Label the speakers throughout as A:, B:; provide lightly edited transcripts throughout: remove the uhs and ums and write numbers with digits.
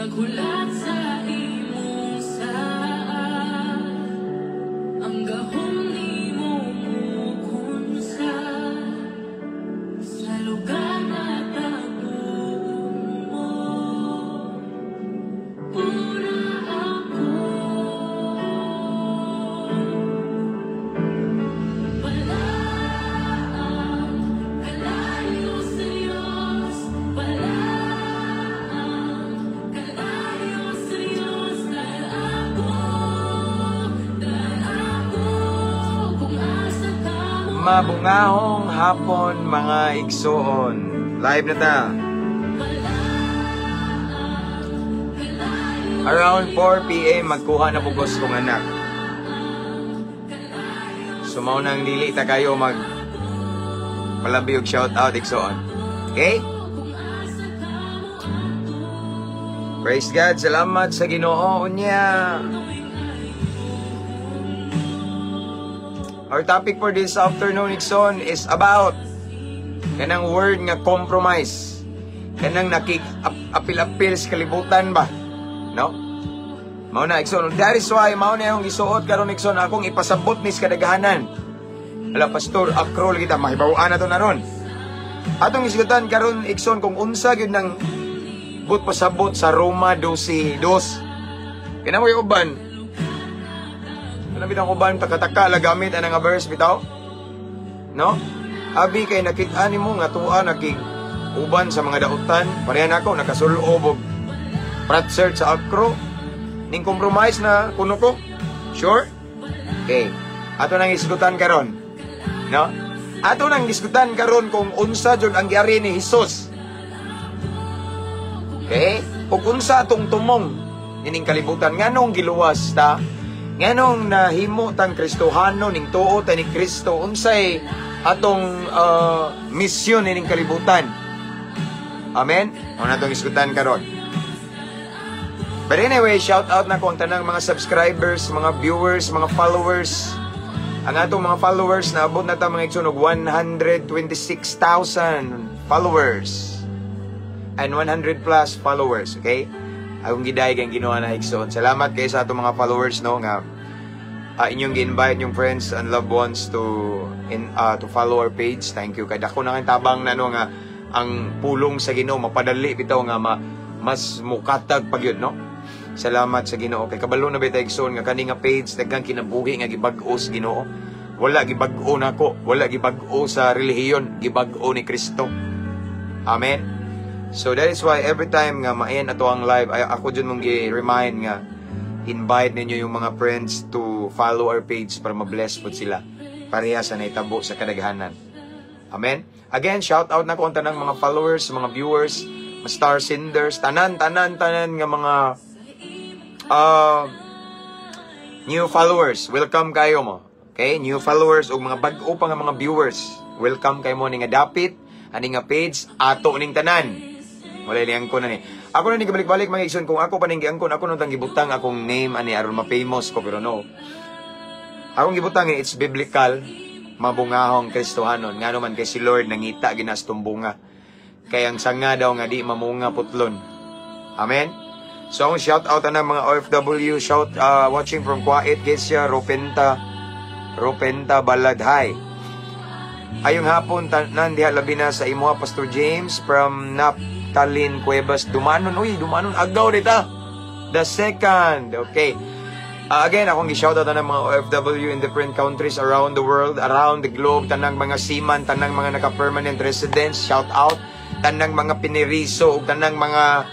A: Naghulat sa imong saad, ang gahom nimo mukunsa sa lugar na taguon mo. Pura ako. Wala ang kalayo sa Diyos. Wala ang kalayo sa Diyos. Dahil ako, kung asa ka mo.
B: Mabungahong hapon, mga igsoon. Live na ta.
A: Wala ang kalayo.
B: Around 4 p.m. magkuha na bugos kong anak. So mao nang dili ta kayo mag palabi og shout out, igsoon. Okay?
A: Kung asa ka mo adto.
B: Praise God. Salamat sa Ginoo unya.
A: Tuwing
B: Our topic for this afternoon, igsoon, is about kanang word nga compromise. Kanang nakig apil-apil sa kalibutan ba? No? Mao na, igsoon. That is why mao na yung gisuot karon, igsoon, akong ipasabot ni sa kadaghanan. Ala, pastor, akrol kita mahibaw-an na to na ron. Atong isgutan karon, igsoon, kung unsa gyud nang but pasabot sa Roma 12:2. Kaya mo yung uban. Ano bitang uban taka-taka la gamit ang nga verse bitaw? No? Abi kay nakit-an nimo nga tuwa nakig uban sa mga dautan, pareha nako nakasulob og frat shirt sa Acro. Ning compromise na kuno ko. Sure? Okay. Ato nang isgutan karon. No? Ato nang isgutan karon kung unsa jud ang giari ni Hesus. Okay? Ug unsa atong tumong ining kalibutan, nganong giluwas ta? Nganong nahimo tang Kristohano, ning tuo ta ni Kristo, unsay atong misyon ining kalibutan? Amen? Mao na atong isgutan karon. But anyway, shout out na ko ang tanang mga subscribers, mga viewers, mga followers. Ang atong mga followers, naabot na ta, mga igsoon, og 126,000 followers and 100 plus followers, okay? Akong gidayeg ang Ginoo na, igsoon. Salamat kay sa atong mga followers, no, nga inyong gi-invite yung friends and loved ones to follow our page. Thank you kay dako na kay tabang na, no, nga ang pulong sa Ginoo mapadali bitaw nga mas mukatag pag yun, no? Salamat sa Ginoo kay kabalo na bitaw, igsoon, nga kani nga page daghang kinabuhi nga gibag-o sa Ginoo. Wala gibag-o nako, wala gibag-o sa relihiyon, gibag-o ni Kristo. Amen. So that is why every time nga ma-end ato ang live, ay, ako dyan mong gi-remind nga invite ninyo yung mga friends to follow our page para ma-bless po sila. Pareha sa naitabo sa kadaghanan. Amen? Again, shout out na ko ang tanang mga followers, mga viewers, mga star senders, tanan, tanan, tanan nga mga new followers. Welcome kayo mo. Okay? New followers o mga bag-o pa nga mga viewers. Welcome kayo mo ni nga dapit ani nga page, ato ning tanan. Wala ni angkon na ni. Ako na ni kabalik-balik, mga igsoon, kung ako pa ning giangkon, ako nang gibutang akong name ani aron ma-famous ko, pero no. Akong gibutang it's biblical, mabungahong Kristohanon, ngano man kay si Lord nangita ginas tumbunga. Kay ang sanga daw nga di mamunga, putlon. Amen. So akong shout out ana mga OFW shout watching from Kuwait, Gesia Ropenta Ropenta Baladhay. Ayong hapon tanan diha, labi na sa imuha, Pastor James, from Naptalin Cuevas Dumanon. Uy, Dumanon, agaw dita. The second. Okay. Again, akong gi-shoutout na ng mga OFW in different countries around the world, around the globe, tanang mga seaman, tanang mga naka-permanent residents, shout out, tanang mga piniriso, ug tanang mga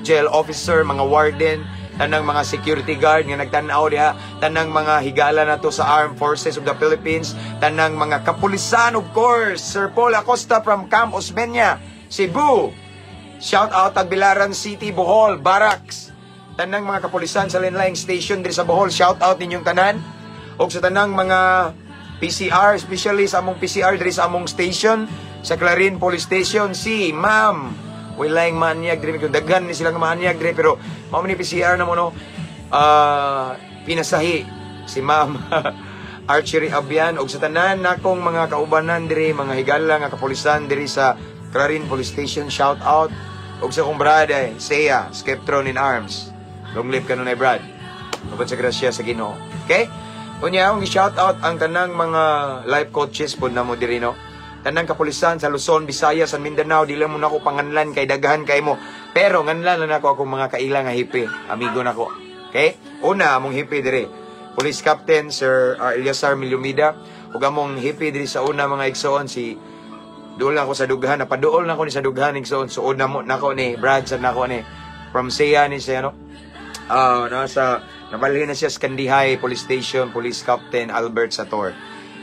B: jail officer, mga warden, tanang mga security guard nga nagtan-aw diha, tanang mga higala nato sa Armed Forces of the Philippines, tanang mga kapulisan, of course, Sir Paul Acosta from Camp Osmeña, Cebu. Shout out Tagbilaran City, Bohol, Barracks. Tanang mga kapulisan sa Lenlaing Station diri sa Bohol, shout out ninyong tanan. Og sa tanang mga PCR, especially sa among PCR diri sa among station, sa Clarin Police Station, si Ma'am Wilayang maanyag diri, kung daghan ni silang maanyag diri, pero mao man ni PCR na mo, no, pinasahi si Ma'am Archery Abian, og sa tanan nakong mga kaubanan diri, mga higala nga kapulisan diri sa Clarin Police Station, shout out. Ug sa akong brad, eh, Seiya, Skeptron in Arms. Long live kanunay, Brad. Tungod sa grasya sa Ginoo. Okay? Unya, akong shout out ang tanang mga life coaches pod namo diri, no. Tanang kapulisan sa Luzon, Visayas, and Mindanao, di lang mo nako panganlan kay daghan kay mo. Pero nganlan na nako akong mga kaila nga hepe, amigo nako. Okay? Una, among hepe diri, Police Captain Sir Eliasar Milumida, ug among hepe diri sa una, mga igsoon, si duol ako sa dughan, napaduol na ako ni sa dughan, igsoon. Suod na mo nako ni Brad sa nako ni from Siya ni siya, no. Ah, nasa nabalhin na siya sa Kandihay Police Station, Police Captain Albert Sator.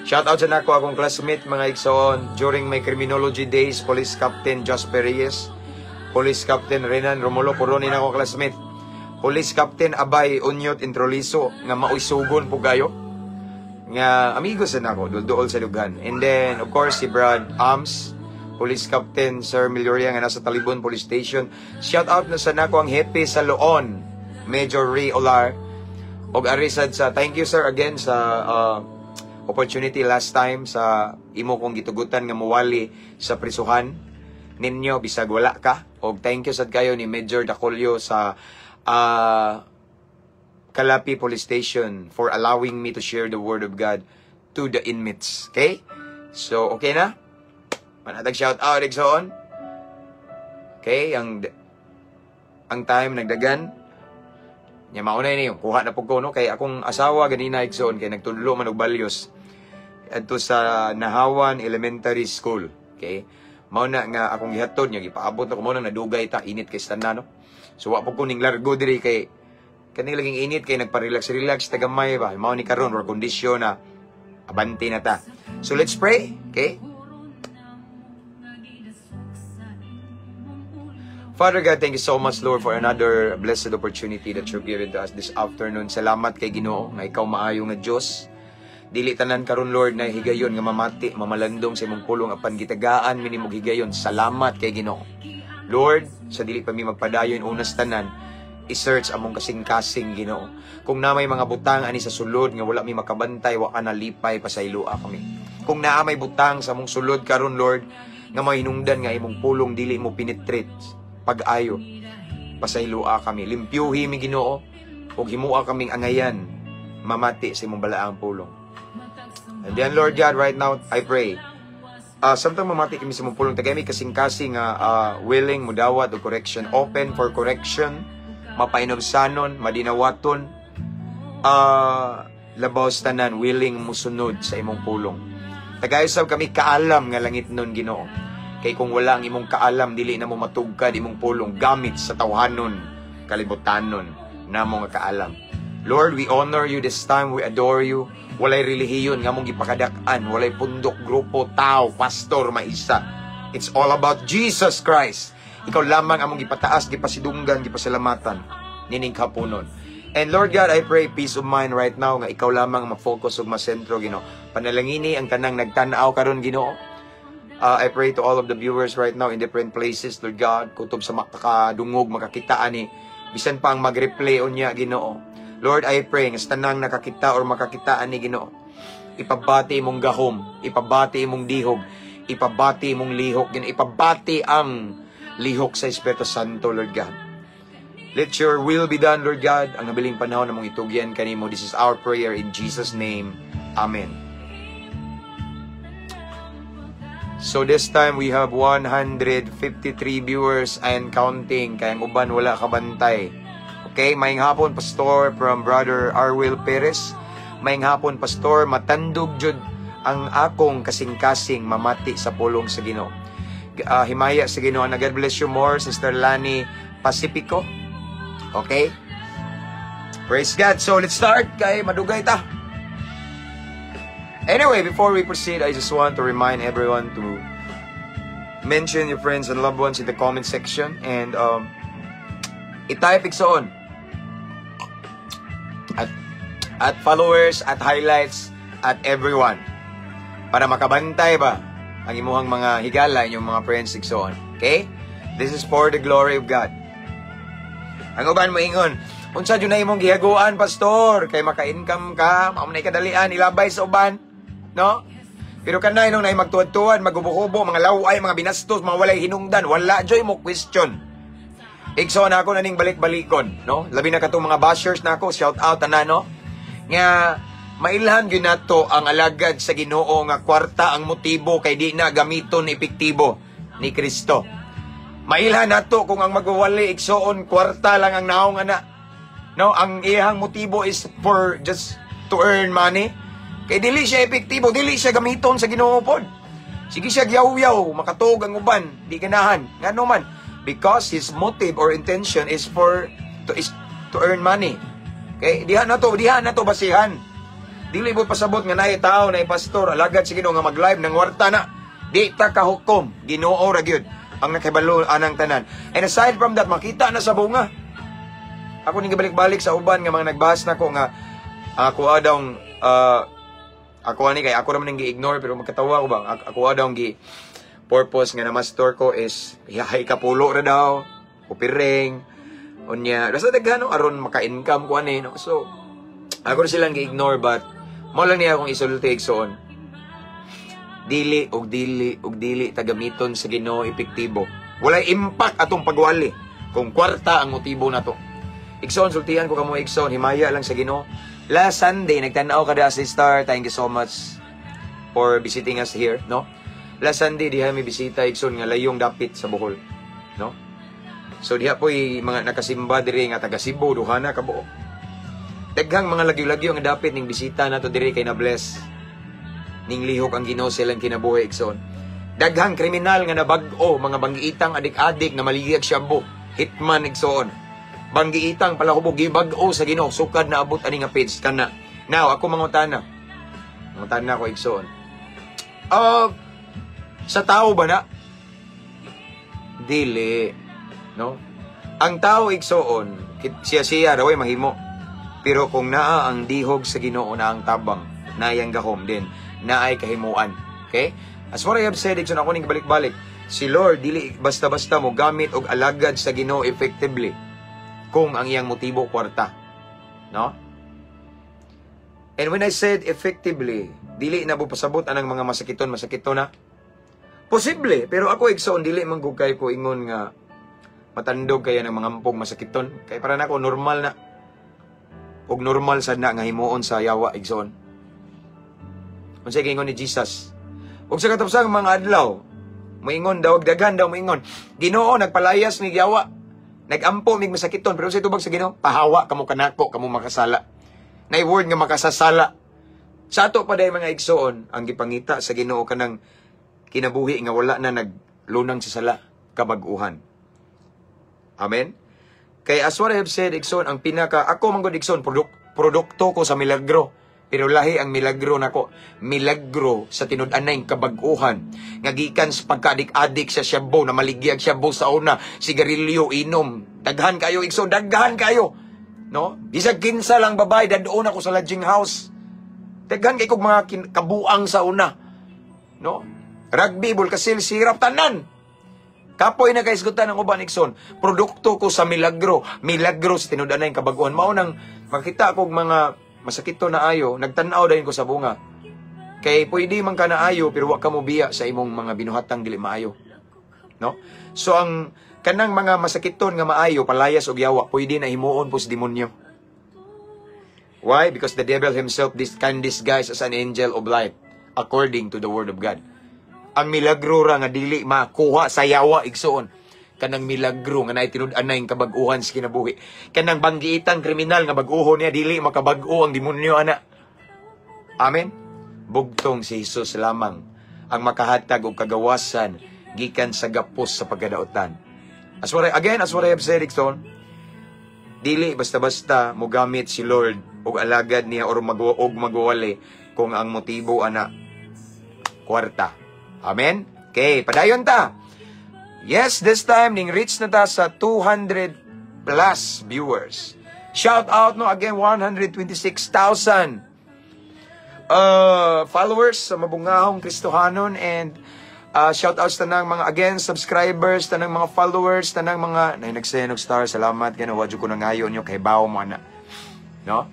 B: Shout out sa nako akong classmate, mga igsoon, during my criminology days, Police Captain Jasper Reyes, Police Captain Renan Romulo Coroni na ako classmate. Police Captain Abay Unyot Introliso nga maoy sugon pugayo nga amigo sa nako, dulduol sa dughan. And then of course si Brad Ams, Police Captain Sir Miloria nga nasa Talibon Police Station. Shout out na sa nako ang hepe sa Loon, Major Ray Olar. Og arisad sa thank you, sir, again sa opportunity last time sa imo kong gitugutan nga muwali sa prisuhan ninyo bisag wala ka. Og thank you sad kayo ni Major Dacolio sa Calape Police Station for allowing me to share the word of God to the inmates. Okay? So, okay na? Manatag shout out, igsoon. Okay, ang time nagdagan. Nya mauna ni kuha na pud ko, no, kay akong asawa ganina, igsoon, kay nagtudlo man og values adto sa Nahawan Elementary School. Okay? Mao na nga akong gihatod niya, gipaabot na ko, mao na nadugay ta, init kay tanan, no. So wa pud ko ning largo diri kay kani laging init kay nagpa-relax relax ta gamay ba. Mao ni karon or kondisyon na abante na ta. So let's pray, okay? Father God, thank you so much, Lord, for another blessed opportunity that you've given to us this afternoon. Salamat kay Ginoo nga ikaw maayo nga Dios. Dili tanan karon, Lord, na higayon nga mamati, mamalandong sa imong pulong, apan gitagaan mi nimo higayon. Salamat kay Ginoo. Lord, sa dili pa mi magpadayon, unas tanan, i-search among kasing-kasing, Ginoo. Kung na may mga butang ani sa sulod nga wala mi makabantay, wa ka nalipay, pasayloa kami. Kung naa may butang sa among sulod karon, Lord, nga mahinungdan nga imong pulong dili mo penetrate pag-ayo, pasayloa kami. Limpyuhi mi, Ginoo, ug himua kaming angayan mamati sa imong balaang pulong. And then, Lord God, right now, I pray, samtang mamati kami sa imong pulong, tagay mi kasing-kasing nga willing mudawat og correction, open for correction, mapainubsanon, madinawaton, labaw sa tanan, willing musunod sa imong pulong. Tagay sab kami kaalam nga langit nun, Ginoo. Kay kung wala ang imong kaalam, dili na mo matugkad imong pulong gamit sa tawhanon, kalibutanon, namo nga kaalam. Lord, we honor you this time, we adore you. Walay relihiyon nga mong gipakadak-an, walay pundok, grupo, tao, pastor, maisa. It's all about Jesus Christ. Ikaw lamang among gipataas, gipasidunggan, gipasalamatan nining kapunon. And Lord God, I pray peace of mind right now nga ikaw lamang ma-focus ug masentro, Ginoo. Panalangini ang tanang nagtan-aw karon, Ginoo. I pray to all of the viewers right now in different places, Lord God, kutob sa makakadungog, makakita ani, bisan pa ang mag-replay unya, Ginoo. Lord, I pray nga sa tanang nakakita or makakita ani, Ginoo, ipabati imong gahom, ipabati imong dihog, ipabati imong lihok, Ginoo, ipabati ang lihok sa Espiritu Santo, Lord God. Let your will be done, Lord God. Ang nabiling panahon na mong itugyan kanimo. This is our prayer in Jesus' name. Amen. So this time we have 153 viewers and counting. Kaya ang uban wala kabantay. Okay, maayong hapon, Pastor, from Brother Arwil Perez. Maayong hapon, Pastor, matandog jud ang akong kasing-kasing mamati sa pulong sa Ginoo. Himaya sa Ginoo. Na God bless you more, Sister Lani Pacifico. Okay? Praise God. So let's start kay madugay ta. Anyway, before we proceed, I just want to remind everyone to mention your friends and loved ones in the comment section and i-type, igsoon, at followers, at highlights, at everyone para makabantay ba ang imuhang mga higala, inyong mga friends, igsoon. Okay? This is for the glory of God. Ang uban mo ingon, "Unsa jud na imong gihaguan, Pastor, kay maka-income ka, mao man kadalian ilabay sa uban," no? Pero kanay nung naay magtuwad-tuwad, magubo-hubo, mga laway, mga binastos, mga walay hinungdan, wala joy mo question. Igsoon, ako na ning balik-balikon, no? Labi na katong mga bashers nako, shout out ana, no? Nga mailhan gyud nato ang alagad sa Ginoo nga kwarta ang motibo kay di na gamiton epektibo ni Kristo. Mailhan nato kung ang magwawali, igsoon, kwarta lang ang naong ana. No, ang iyang motibo is for just to earn money. Kay dili siya epektibo, dili siya gamiton sa Ginoo pod. Sige siya yaw-yaw, makatog ang uban, di ganahan. Ngano man? Because his motive or intention is to earn money. Okay, diha na to basihan. Dili mo pasabot nga naay tao, naay pastor, alagad sa Ginoo nga mag-live nang warta na. Di ta kahukom, Ginoo ra gyud ang nakibalo anang tanan. And aside from that, makita na sa bunga. Ako ning gibalik-balik sa uban nga mga nagbahas nako nga ako daw ako ani kay ako raman ning gi-ignore pero magkatawa ko ba ako daw gi purpose nga na mastor ko is hay kapulo ra daw upiring unya basta daghan, no, aron maka-income ko ani, no. So ako ra silang gi-ignore, but mo lang niya akong isulti, igsoon, dili og dili og dili ta gamiton sa Ginoo epektibo. Walay impact atong pagwali kung kwarta ang motibo nato. Igsoon, sultihan ko kamo, igsoon, himaya lang sa Ginoo. Last Sunday, nagtanaw ka sa Star. Thank you so much for visiting us here, no? Last Sunday, diha may bisita, igsoon, nga layong dapit sa Bohol, no? So diha po mga nakasimba diri nga taga Cebu, duha na kabuok. Daghang mga lagyo-lagyo nga dapit ning bisita nato diri kay na bless. Ning lihok ang Ginoo sa ilang kinabuhi, igsoon. Daghang kriminal nga nabag-o, mga banggiitang adik-adik na maligag shabu, hitman, igsoon. Banggiitang palahubog gibag-o sa Ginoo sukad na abot ani nga page kana. Now, ako mangutana. Mangutana ko, igsoon. Sa tao ba na? Dili, no? Ang tao, igsoon, siya-siya raw ay mahimo. Pero kung naa ang dihog sa Ginoo, na ang tabang, naayang gahom din, naay kahimuan. Okay? As what I have said, igsoon, ako ning balik-balik, si Lord dili basta-basta mo gamit og alagad sa Ginoo effectively kung ang iyang motibo kwarta. No? And when I said effectively, dili na mo pasabot anang mga masakiton, masakiton na. Posible, pero ako, igsoon, dili man gud kay ko ingon nga matandog kaya ng mga ampog masakiton. Kay para nako normal na. Og normal sad na nga himuon sa yawa, igsoon. Unsay giingon ni Jesus? Ug sa katapusang mga adlaw, moingon daw, daghan daw moingon, "Ginoo, nagpalayas mig yawa. Nagampo mig masakiton," pero sa tubag sa Ginoo, "Pahawa kamo kanako, kamo makasala." Nay word nga makasasala. Sa ato pa day, mga igsoon, ang gipangita sa Ginoo kanang kinabuhi nga wala na naglunang sa sala, kabag-uhan. Amen? Kay as what I have said, igsoon, ang pinaka, ako man gud, igsoon, produkto ko sa milagro. Pero lahi ang milagro nako. Milagro sa tinud-anay kabag-uhan. Nga gikan sa pagkaadik-adik sa shabu, na maligyag shabu sa una, sigarilyo, inom. Daghan kayo, igsoon, daghan kayo. No? Bisag kinsa lang babae, dadon ako sa lodging house. Daghan kay kog mga kabuang sa una. No? Rugby, bulkasil, sirap, tanan. Kapoy na kaisgutan ng uban, igsoon. Produkto ko sa milagro. Milagro sa tinud-anay kabaguhan. Mao nang makita kog mga masakito na ayo, nagtan-aw dayon ko sa bunga. Kay pwede man ka na ayo pero wa ka mo biya sa imong mga binuhatang dili maayo. No? So ang kanang mga masakiton nga maayo, palayas og yawa, pwede na himuon po sa demonyo. Why? Because the devil himself this can disguise as an angel of light according to the word of God. Ang milagro ra nga dili makuha sa yawa, igsoon, kanang milagro nga naay tinud-anay kabag-uhan sa kinabuhi. Kanang banggiitang kriminal nga bag-uho niya, dili makabag-o ang demonyo ana. Amen. Bugtong si Jesus lamang ang makahatag og kagawasan gikan sa gapos sa pagkadaotan. Again, as what I have said, igsoon, dili basta-basta mo gamit si Lord og alagad niya or og magwali kung ang motibo ana kwarta. Amen? Okay, padayon ta. Yes, this time ning reach na ta sa 200 plus viewers. Shout out, no, again, 126,000 followers sa Mabungahong Kristohanon and shout outs tanang mga, again, subscribers, tanang mga followers, tanang mga na nagsend og star. Salamat kay wa ko nangayo nyo kay bawo mo ana. No?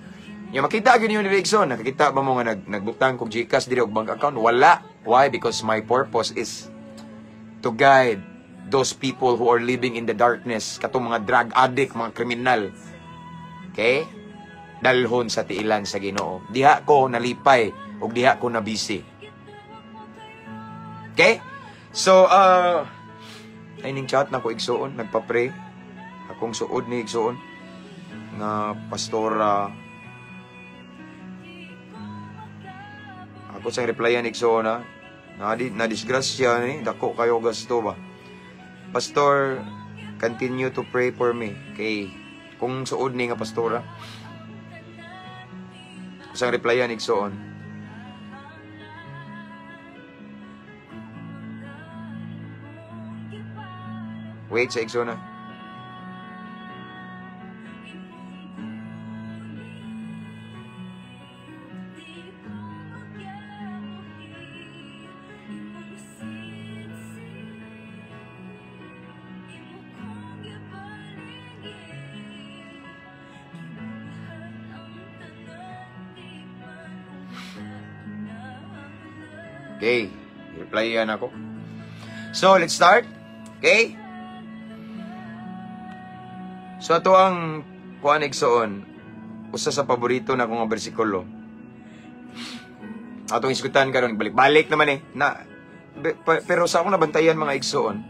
B: Yung makita gyud niyo ni Rickson, nakakita ba mo nga nagbutang kog GCash diri og bank account? Wala. Why? Because my purpose is to guide those people who are living in the darkness, katong mga drug addict, mga kriminal. Okay? Dalhon sa tiilan sa Ginoo. Diha ko nalipay ug diha ko na busy. Okay? So, ay ning chat na ko igsuon, nagpa-pray. Akong suod ni igsuon nga pastora. Ako sa replyan igsuon ha. Na na disgrasya ni, dako kayo gasto ba. Pastor, continue to pray for me. Kay kung suod ni nga pastora. Sa replyan igsuon. Wait sa igsuon na. Okay, replyan ako. So, let's start. Okay? So, ato ang kuan igsoon, usa sa paborito na akong bersikulo. Atong isgutan karon, balik-balik naman eh. Na, pero sa akong nabantayan mga igsoon,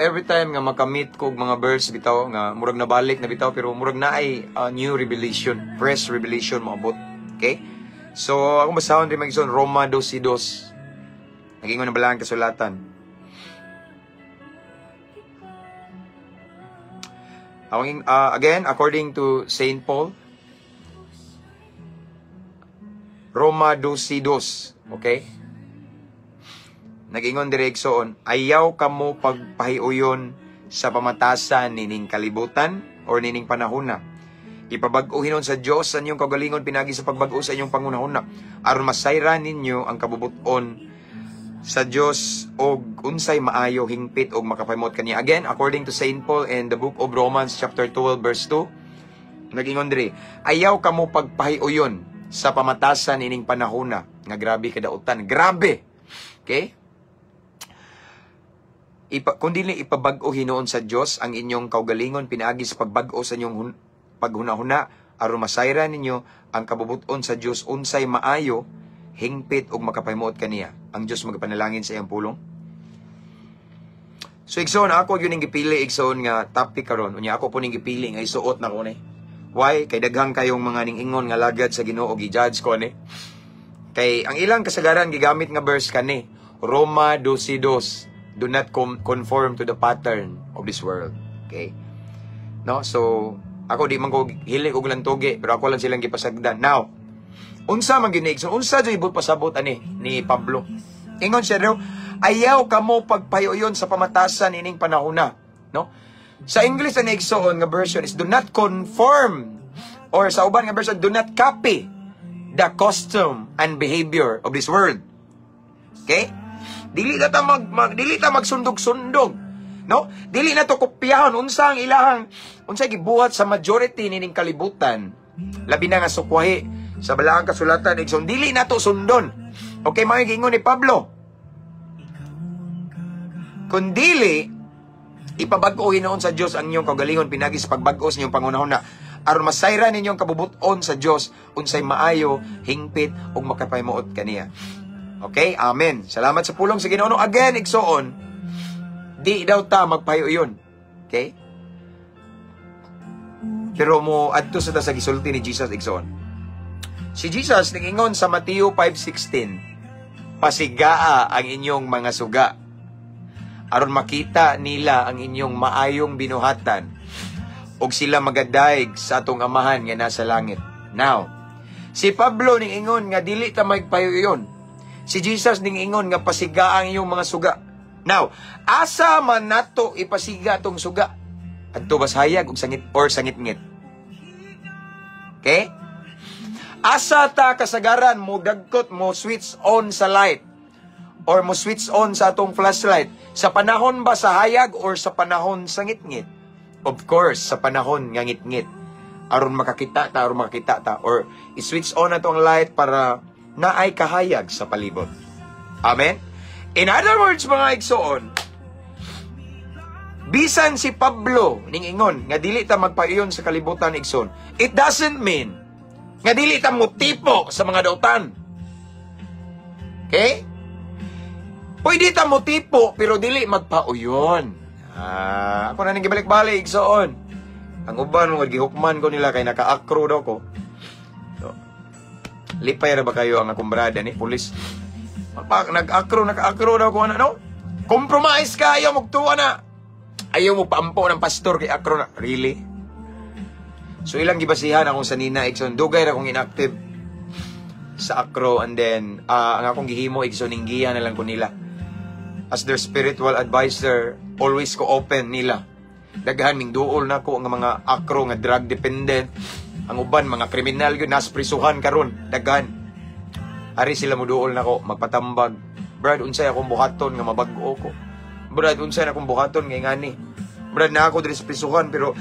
B: every time nga makamit ko og mga verse bitaw nga murag nabalik na bitaw pero murag naay new revelation, fresh revelation moabot. Okay? So, akong basahon rin mga igsoon, Roma 12:2. Nagingon na balaan kasulatan. Akong, again, according to Saint Paul, Roma 12:2. Okay? Nagingon dire igsoon, ayaw kamo pagpahiuyon sa pamatasan nining kalibutan or nining panahona. Ipabag-o hinon sa Dios ang inyong kaugalingon pinagi sa pagbag-o sa inyong pangunahuna aron masayran ninyo ang kabubuton sa Dios og unsay maayo, hingpit og makapahimot kaniya. Again, according to Saint Paul in the book of Romans chapter 12 verse 2, nagingon diri, ayaw kamo pagpahiuyon sa pamatasan ining panahona nga grabe kadautan. Grabe. Okay? Kundi ipabag-o hinuon sa Dios ang inyong kaugalingon pinaagi sa pagbag-o sa inyong paghunahuna aron masayran ninyo ang kabubuton sa Dios unsay maayo, hingpit ug makapahimuot kaniya. Ang Dios magapanalangin sa iyang pulong. So igsoon ako gyud ning gipili igsoon nga topic karon. Unya ako po ning gipili nga isuot na ko ni. Why? Kay daghang kayong mga ning-ingon nga lagad sa Ginoo gi-judge ko ni. Kay ang ilang kasagaran gigamit nga verse kani, Roma 12:2, do not conform to the pattern of this world. Okay? No? So ako di man ko hilig og lantugi, pero ako lang silang gipasagdan. Now, unsa man gyud so unsa jud ibot pasabot ani ni Pablo? Ingon siya daw, ayaw kamo pagpahiuyon sa pamatasan ining panahona, no? Sa English ang igsoon nga version is do not conform, or sa uban nga version, do not copy the custom and behavior of this world. Okay? Dili na ta dili ta magsundog-sundog. No? Dili na to kopyahon unsa ang ilahang unsay gibuhat sa majority nining kalibutan. Labi na nga sukwahi sa balaang kasulatan igsoon, dili na to sundon. Okay, mga giingon ni Pablo. Kun dili ipabag-o hinuon sa Dios ang inyong kaugalingon pinagi sa pagbag-o sa inyong pangunahuna aron masayran ninyong kabubuton sa Dios unsay maayo, hingpit ug makapahimuot kaniya. Okay? Amen. Salamat sa pulong sa Ginoo. Again, igsoon, di daw ta magpahiuyon. Okay? Pero mo adto sa ta sa gisulti ni Jesus igsoon. Si Jesus ningingon sa Mateo 5:16, pasigaa ang inyong mga suga aron makita nila ang inyong maayong binuhatan ug sila magadayeg sa atong Amahan nga nasa langit. Now, si Pablo ningingon nga dili ta magpahiuyon. Si Jesus ningingon nga pasigaa ang inyong mga suga. Now, asa man nato ipasiga tong suga? Adto ba sa hayag og sangit or sangitngit? Okay? Asa ta kasagaran mo dagkot mo switch on sa light or mo switch on sa atong flashlight? Sa panahon ba sa hayag or sa panahon sa ngitngit? Of course, sa panahon nga ngitngit. Aron makakita ta, aron makakita ta, or i-switch on ato ang light para naay kahayag sa palibot. Amen? In other words, mga igsoon, bisan si Pablo ning ingon nga dili ta magpauyon sa kalibutan, igsoon, it doesn't mean nga dili ta motipo sa mga dautan. Okay? Pwede ta motipo pero dili magpauyon. Ah, ako na ning gibalik-balik, igsoon. Ang uban mo gihukman ko nila kay naka-ACRO daw ko. So, lipay ra ba kayo ang akong brada ni pulis. Pag nag-ACRO, naka-ACRO daw ko ana, no? Compromise ka, ayaw magtuwa na. Ayaw mo paampo ng pastor kay ACRO na. Really? So ilang gibasihan akong sanina, igsoon. Dugay ra akong inactive sa ACRO and then ang akong gihimo, igsoon, ninggiya na lang ko nila. As their spiritual advisor, always ko open nila. Daghan ming duol nako nga mga ACRO nga drug dependent. Ang uban mga kriminal gyud nas prisuhan karon, daghan. Ari sila mo duol nako magpatambag. "Brad, unsay akong buhaton nga mabag-o ko? Brad, unsay akong buhaton nga ingani? Brad, na ako diri sa prisuhan pero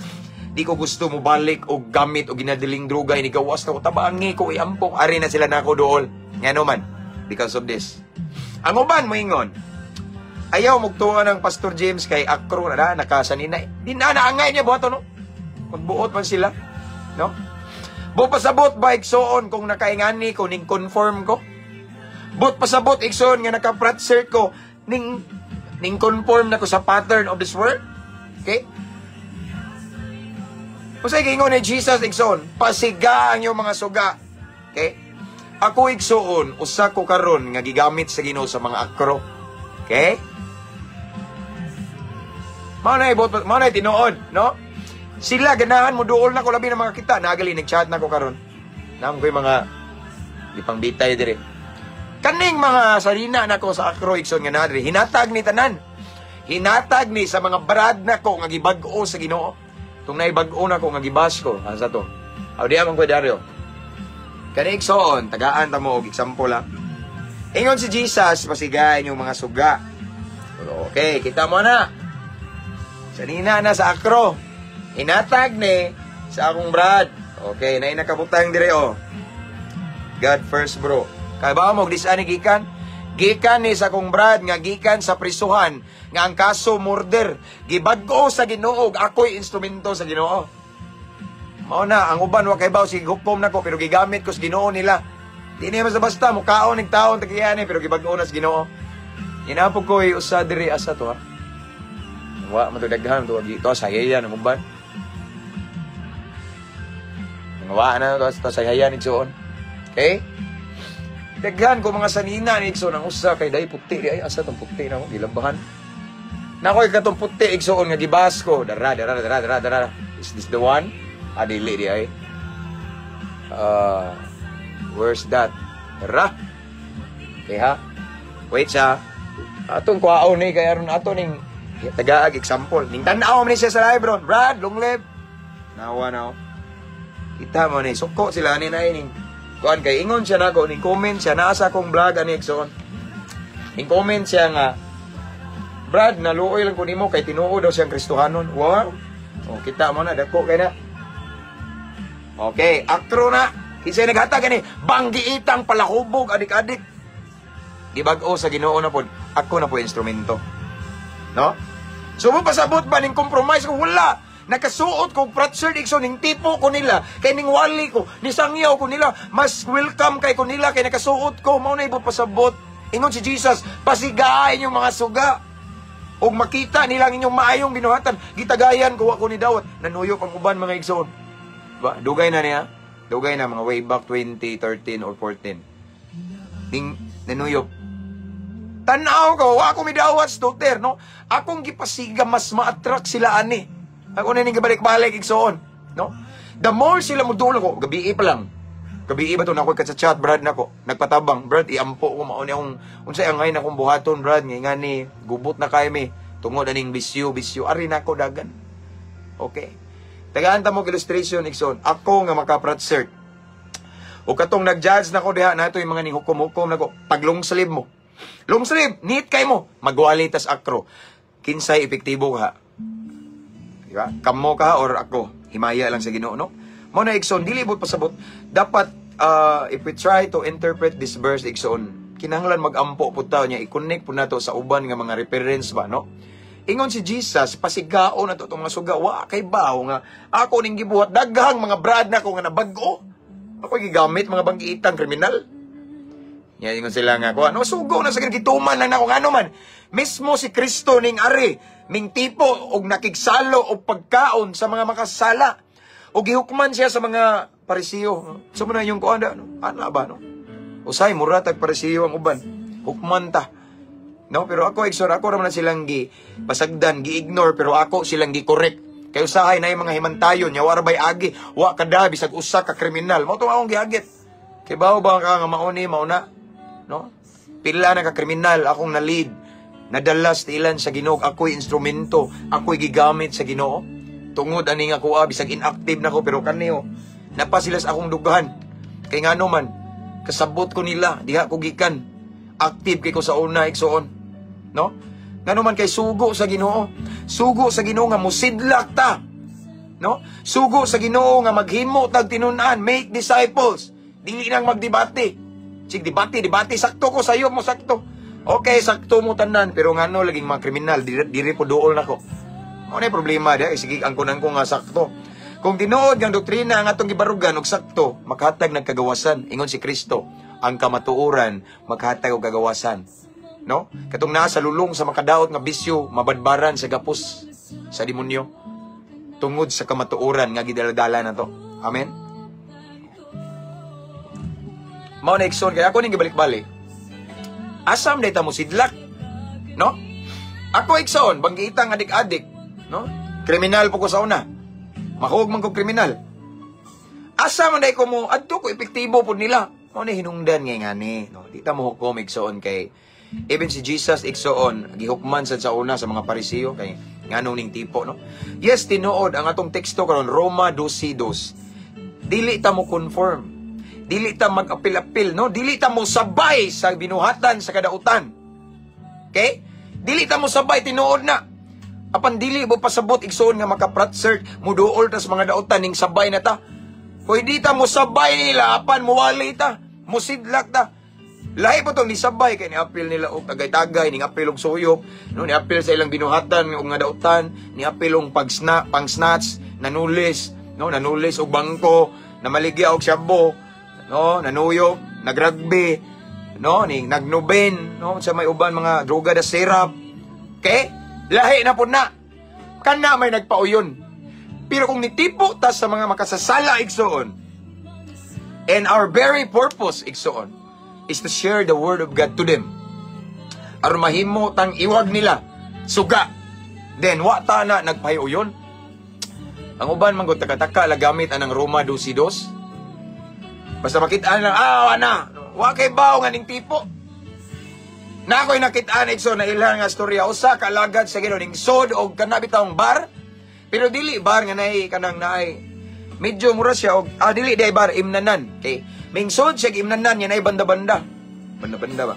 B: di ko gusto mo balik og gamit o ginadiling droga, inigawas na ko, tabangi ko, iampok." Ari na sila nako duol. Ngano man? Because of this. Ang uban moingon, ayaw mugtuo ng Pastor James kay ACRO na na nakasanina. Di na naangay niya buhaton, no? Magbuot man sila, no? Buot pasabot ba, igsoon, kung nakaingani ko ning conform ko? Buot pasabot, igsoon, nga naka-frat shirt ko ning conform na ko sa pattern of this world? Okay? Unsay giingon ni Jesus, igsoon? Pasiga ang inyong mga suga. Okay? Ako, igsoon, usa ko karon nga gigamit sa Ginoo sa mga ACRO. Okay? Mao na ibot, mao na tinuod, no? Sila ganahan mo duol na ko labi na mga kita. Nagali nag-chat na ko karon. Naam ko'y mga gipang bitay dire. Kaning mga sarina nako sa ACRO, igsoon, nga naa diri, hinatag ni tanan. Hinatag ni sa mga brad nako nga gibag-o sa Ginoo. Tung naibag-o nako nga gibas ko, asa to? Aw di man ko Dario. Kani, igsoon, tagaan ta mo og example ha. Ingon si Jesus, pasigain yung mga suga. Okay, kita mo na. Sanina na sa ACRO. Hinatag ni sa akong brad. Okay, na nakabutang dire oh. God first, bro. Kay ba mo di ni gikan? Gikan ni sa akong brad nga gikan sa prisuhan nga ang kaso murder. Gibag-o sa Ginoo, ako'y instrumento sa Ginoo. Mao na ang uban wa kay baw sige hukom nako pero gigamit ko sa Ginoo nila. Di niya basta basta mukaon ning taon tagiyan pero gibag-o na sa Ginoo. Inapog ko usa diri, asa to ha. Wa man to daghan to to sa hayan ang uban. Wa na to sa hayan, igsoon. Okay? Daghan ko mga sanina ni igsoon. Ang usa kay dai puti di ay, asa tong puti na ko gilabahan. Nakoy katong puti, igsoon, nga gibas ko. Dara dara dara dara dara. Is this the one? Ah, dili di ay. Where's that? Dara. Okay ha. Wait sa atong kuhaon ni kay aron ato ning tagaag example. Ning tan-aw man ni siya sa live bro. Brad, long live. Nawa na. Kita mo ni suko sila ani na ning kuan kay ingon siya nako, ning comment siya naa sa akong vlog ani, igsoon. Ning comment siya nga, "Brad, naluoy lang ko nimo," kay tinuod daw siyang Kristohanon. Wow. Oh, kita mo na dako kay na. Okay, ACRO na. Kinsay naghatag ani? Banggiitang palahubog adik-adik. Gibag-o sa Ginoo na pod. Ako na po instrumento. No? So mo pasabot ba ning compromise ko? Wala. Nakasuot ko frat shirt, igsoon, ning tipo ko nila kay ning wali ko, ni sangyaw ko nila, mas welcome kay ko nila kay nakasuot ko. Mao na ibo pasabot. Ingon si Jesus, pasigain yung mga suga. Og makita nila ang inyong maayong binuhatan, gitagayan ko ako ni dawat. Nanuyop ang uban, mga igsoon. Ba, dugay na niya. Dugay na, mga way back 2013 or 14. Ning nanuyop. Tanaw ko, wa ako midawat daughter, no? Akong gipasiga mas ma-attract sila ani. Ako na ning gibalik-balik, igsoon, no? The more sila mo duol ko, gabi pa lang. Gabi ba to na ako chat brad nako, nagpatabang, "Brad, iampo ko mao ni akong unsay angay na akong buhaton, brad, nga ngani gubot na kay mi tungod aning bisyo, bisyo ari nako dagan." Okay. Tagaan ta mo illustration, igsoon. Ako nga maka-frat shirt. O katong nag-judge nako diha na yung mga ning hukom-hukom nako, pag long sleeve mo. Long sleeve, neat kay mo. Magwali tas ACRO. Kinsay epektibo ka? Di ba? Kamo ka or ako? Himaya lang sa Ginoo, no? Mo na, igsoon, dili bot pasabot. Dapat if we try to interpret this verse, igsoon, Kinahanglan magampo pud ta niya, i-connect pud nato sa uban nga mga reference ba, no? Ingon si Jesus, pasigaon nato itong mga suga. Wa kay bawo nga ako ning gibuhat, daghang mga brad na ko nga nabag-o. Ako gigamit mga banggiitang kriminal. Nya ingon sila nga ko, ano, sugo na sa gituman lang nako, ngano man. Mismo si Kristo ning ari, ming tipo og nakigsalo og pagkaon sa mga makasala. Og gihukman siya sa mga Parisiyo. Sa mo na yung kuan no? Ana ba, no? Usay mura tag Parisiyo ang uban. Hukman ta. No, pero ako, igsoon, ako ra man silang gi pasagdan, gi-ignore, pero ako silang gi correct. Kay usahay na yung mga himantayon, nya wa ra bay agi, wa kada bisag usa ka kriminal. Mao to akong giagit. Kay bawo ba ka nga mauni mauna? No? Pila na ka kriminal akong na-lead. Nadala sa tilan sa Ginoo, ako'y instrumento, ako'y gigamit sa Ginoo. Tungod ani nga kuha, bisag inactive na ko, pero kaniyo napa sila sa akong dughan. Kay ngano man, kasabot ko nila diha ko gikan. Active kay ko sa una, igsoon. No? Ngano man, kay sugo sa Ginoo. Sugo sa Ginoo nga musidlak ta. No? Sugo sa Ginoo nga maghimo tag tinun-an, make disciples. Dili nang magdebate. Sig debate, debate, sakto ko sayo mo sakto. Okay, sakto mo tanan, pero ngano laging mga kriminal diri, diri po duol nako. Mao na problema diha, sige ang kunan ko nga sakto. Kung tinuod nga doktrina ang atong gibarugan og sakto, makatag nagkagawasan. Ingon si Kristo, ang kamatuoran makatag og kagawasan. No? Katong naa sa lulong sa makadaot nga bisyo, mabadbaran sa gapos sa demonyo tungod sa kamatuoran nga gidaladala na to. Amen. Mao na, igsoon, kaya ako ning gibalik-balik. Asam day ta mo sidlak. No? Ako, igsoon, banggiitang adik-adik, no? Kriminal po ko sa una. Mahuog man ko kriminal. Asa man day ko mo adto ko, epektibo pud nila. Mao na hinungdan nga ngani, no? Di ta mo hukom, igsoon, kay even si Jesus, igsoon, gihukman sad sa una sa mga Parisiyo kay nganong ning tipo, no? Yes, tinuod ang atong teksto karon, Roma 12:2. Dili ta mo conform. Dili ta mag-apil-apil, no? Dili ta mo sabay sa binuhatan sa kadautan. Okay? Dili ta mo sabay, tinuod na. Apan dili mo pasabot, igsoon, nga makapratsert, muduol tas mga dautan ning sabay na ta. Pwede ta mo sabay nila apan muwali ta, musidlak ta. Lahi po tong nisabay kay niapil nila og tagay-tagay, ning apil og suyop, no, niapil sa ilang binuhatan og nga dautan, niapil og pagsna, pang-snatch, nanulis, no, nanulis og bangko, namaligya og shabu, no, nanuyok, nagrugby, no, ning nagnuben, no, sa may uban mga droga da syrup. Okay? Lahi na po na. Kana may nagpauyon. Pero kung nitipo ta sa mga makasasala, igsoon, and our very purpose, igsoon, is to share the word of God to them. Aron mahimo tang iwag nila suga. Then wa ta na nagpahiuyon. Ang uban man gud taka-taka la gamit anang Roma 12:2. Basta makita lang, ah, ana, wa kay bawo nga ning tipo. Na ako'y nakit-an, igsoon, na ilang nga storya, usa ka alagad sa Ginoo ning sod og kana bitawng bar. Pero dili bar nga naay kanang naay medyo mura siya og dili day bar, imnanan. Okay. Mingsod siya imnanan nga naay banda-banda. Banda-banda ba?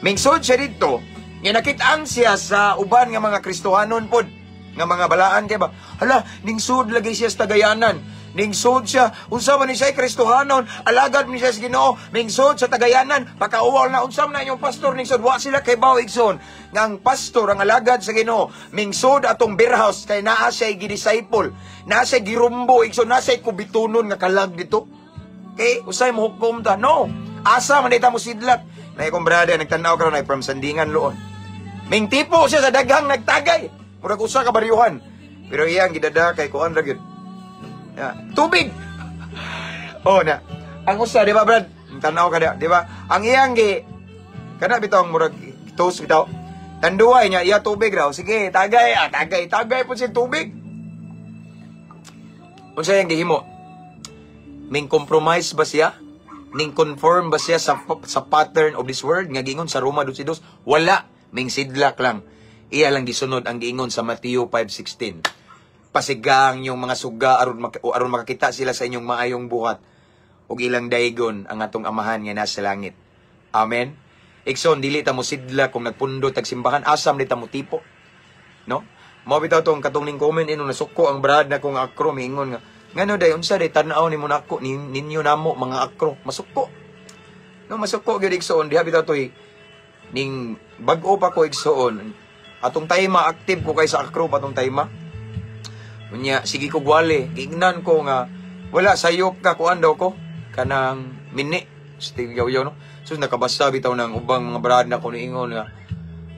B: Mingsod siya didto nga nakit-an siya sa uban nga mga Kristohanon pod nga mga balaan kay ba. Hala, ningsud lagi siya sa Tagayanan. Ningsud siya, unsa man ni siya Kristohanon, alagad ni siya sa Ginoo, mingsud sa Tagayanan, pakauwal na, unsa man na inyong pastor ningsud, wa sila kay bawo, igsoon nga ang pastor, ang alagad sa Ginoo, mingsud atong beer house kay naa siya gi-disciple, naa siya girumbo, igsoon, naa siya kubitunon nga kalag dito. Okay, usay mo hukom ta. No. Asa man ta mo sidlak. Na akong brother nagtan-aw karon ay from Sandingan Loon. Ming tipo siya sa daghang nagtagay. Murag usa ka baryuhan. Pero iyang gidada kay kuan ra gyud. Ya, tubig. Oh na. Ang usa, di ba, Brad? Tanaw ka di ba? Ang iyang gi kana bitong murag toast bitaw. Tanduay niya, iya tubig raw. Sige, tagay, tagay, tagay po siya tubig. Unsa iyang gihimo? Ming compromise ba siya? Ning conform ba siya sa pattern of this world nga giingon sa Roma 12:2? Wala, ming sidlak lang. Iya lang gisunod ang giingon sa Mateo 5:16. Pasigang yung mga suga aron makakita sila sa inyong maayong buhat ug ilang daygon ang atong Amahan nga nasa langit. Amen. Igsoon, dili ta mo sidla kung nagpundo tag simbahan, asam di ta mo tipo. No? Mao bitaw tong katong ning comment ino nasuko ang brad na kong akro, miingon nga ngano day, unsa day tan-aw nimo nako, ninyo namo mga akro, masuko. No, masuko gyud, igsoon, diha bitaw toy ning bag-o pa ko, igsoon. Atong time active ko kay sa Acro pa atong time. Unya sige ko gwali, giingnan ko nga wala sayop ka, kuan daw ko kanang mini Steve yaw, no. So nakabasa bitaw ng ubang mga brad na ko, niingon nga,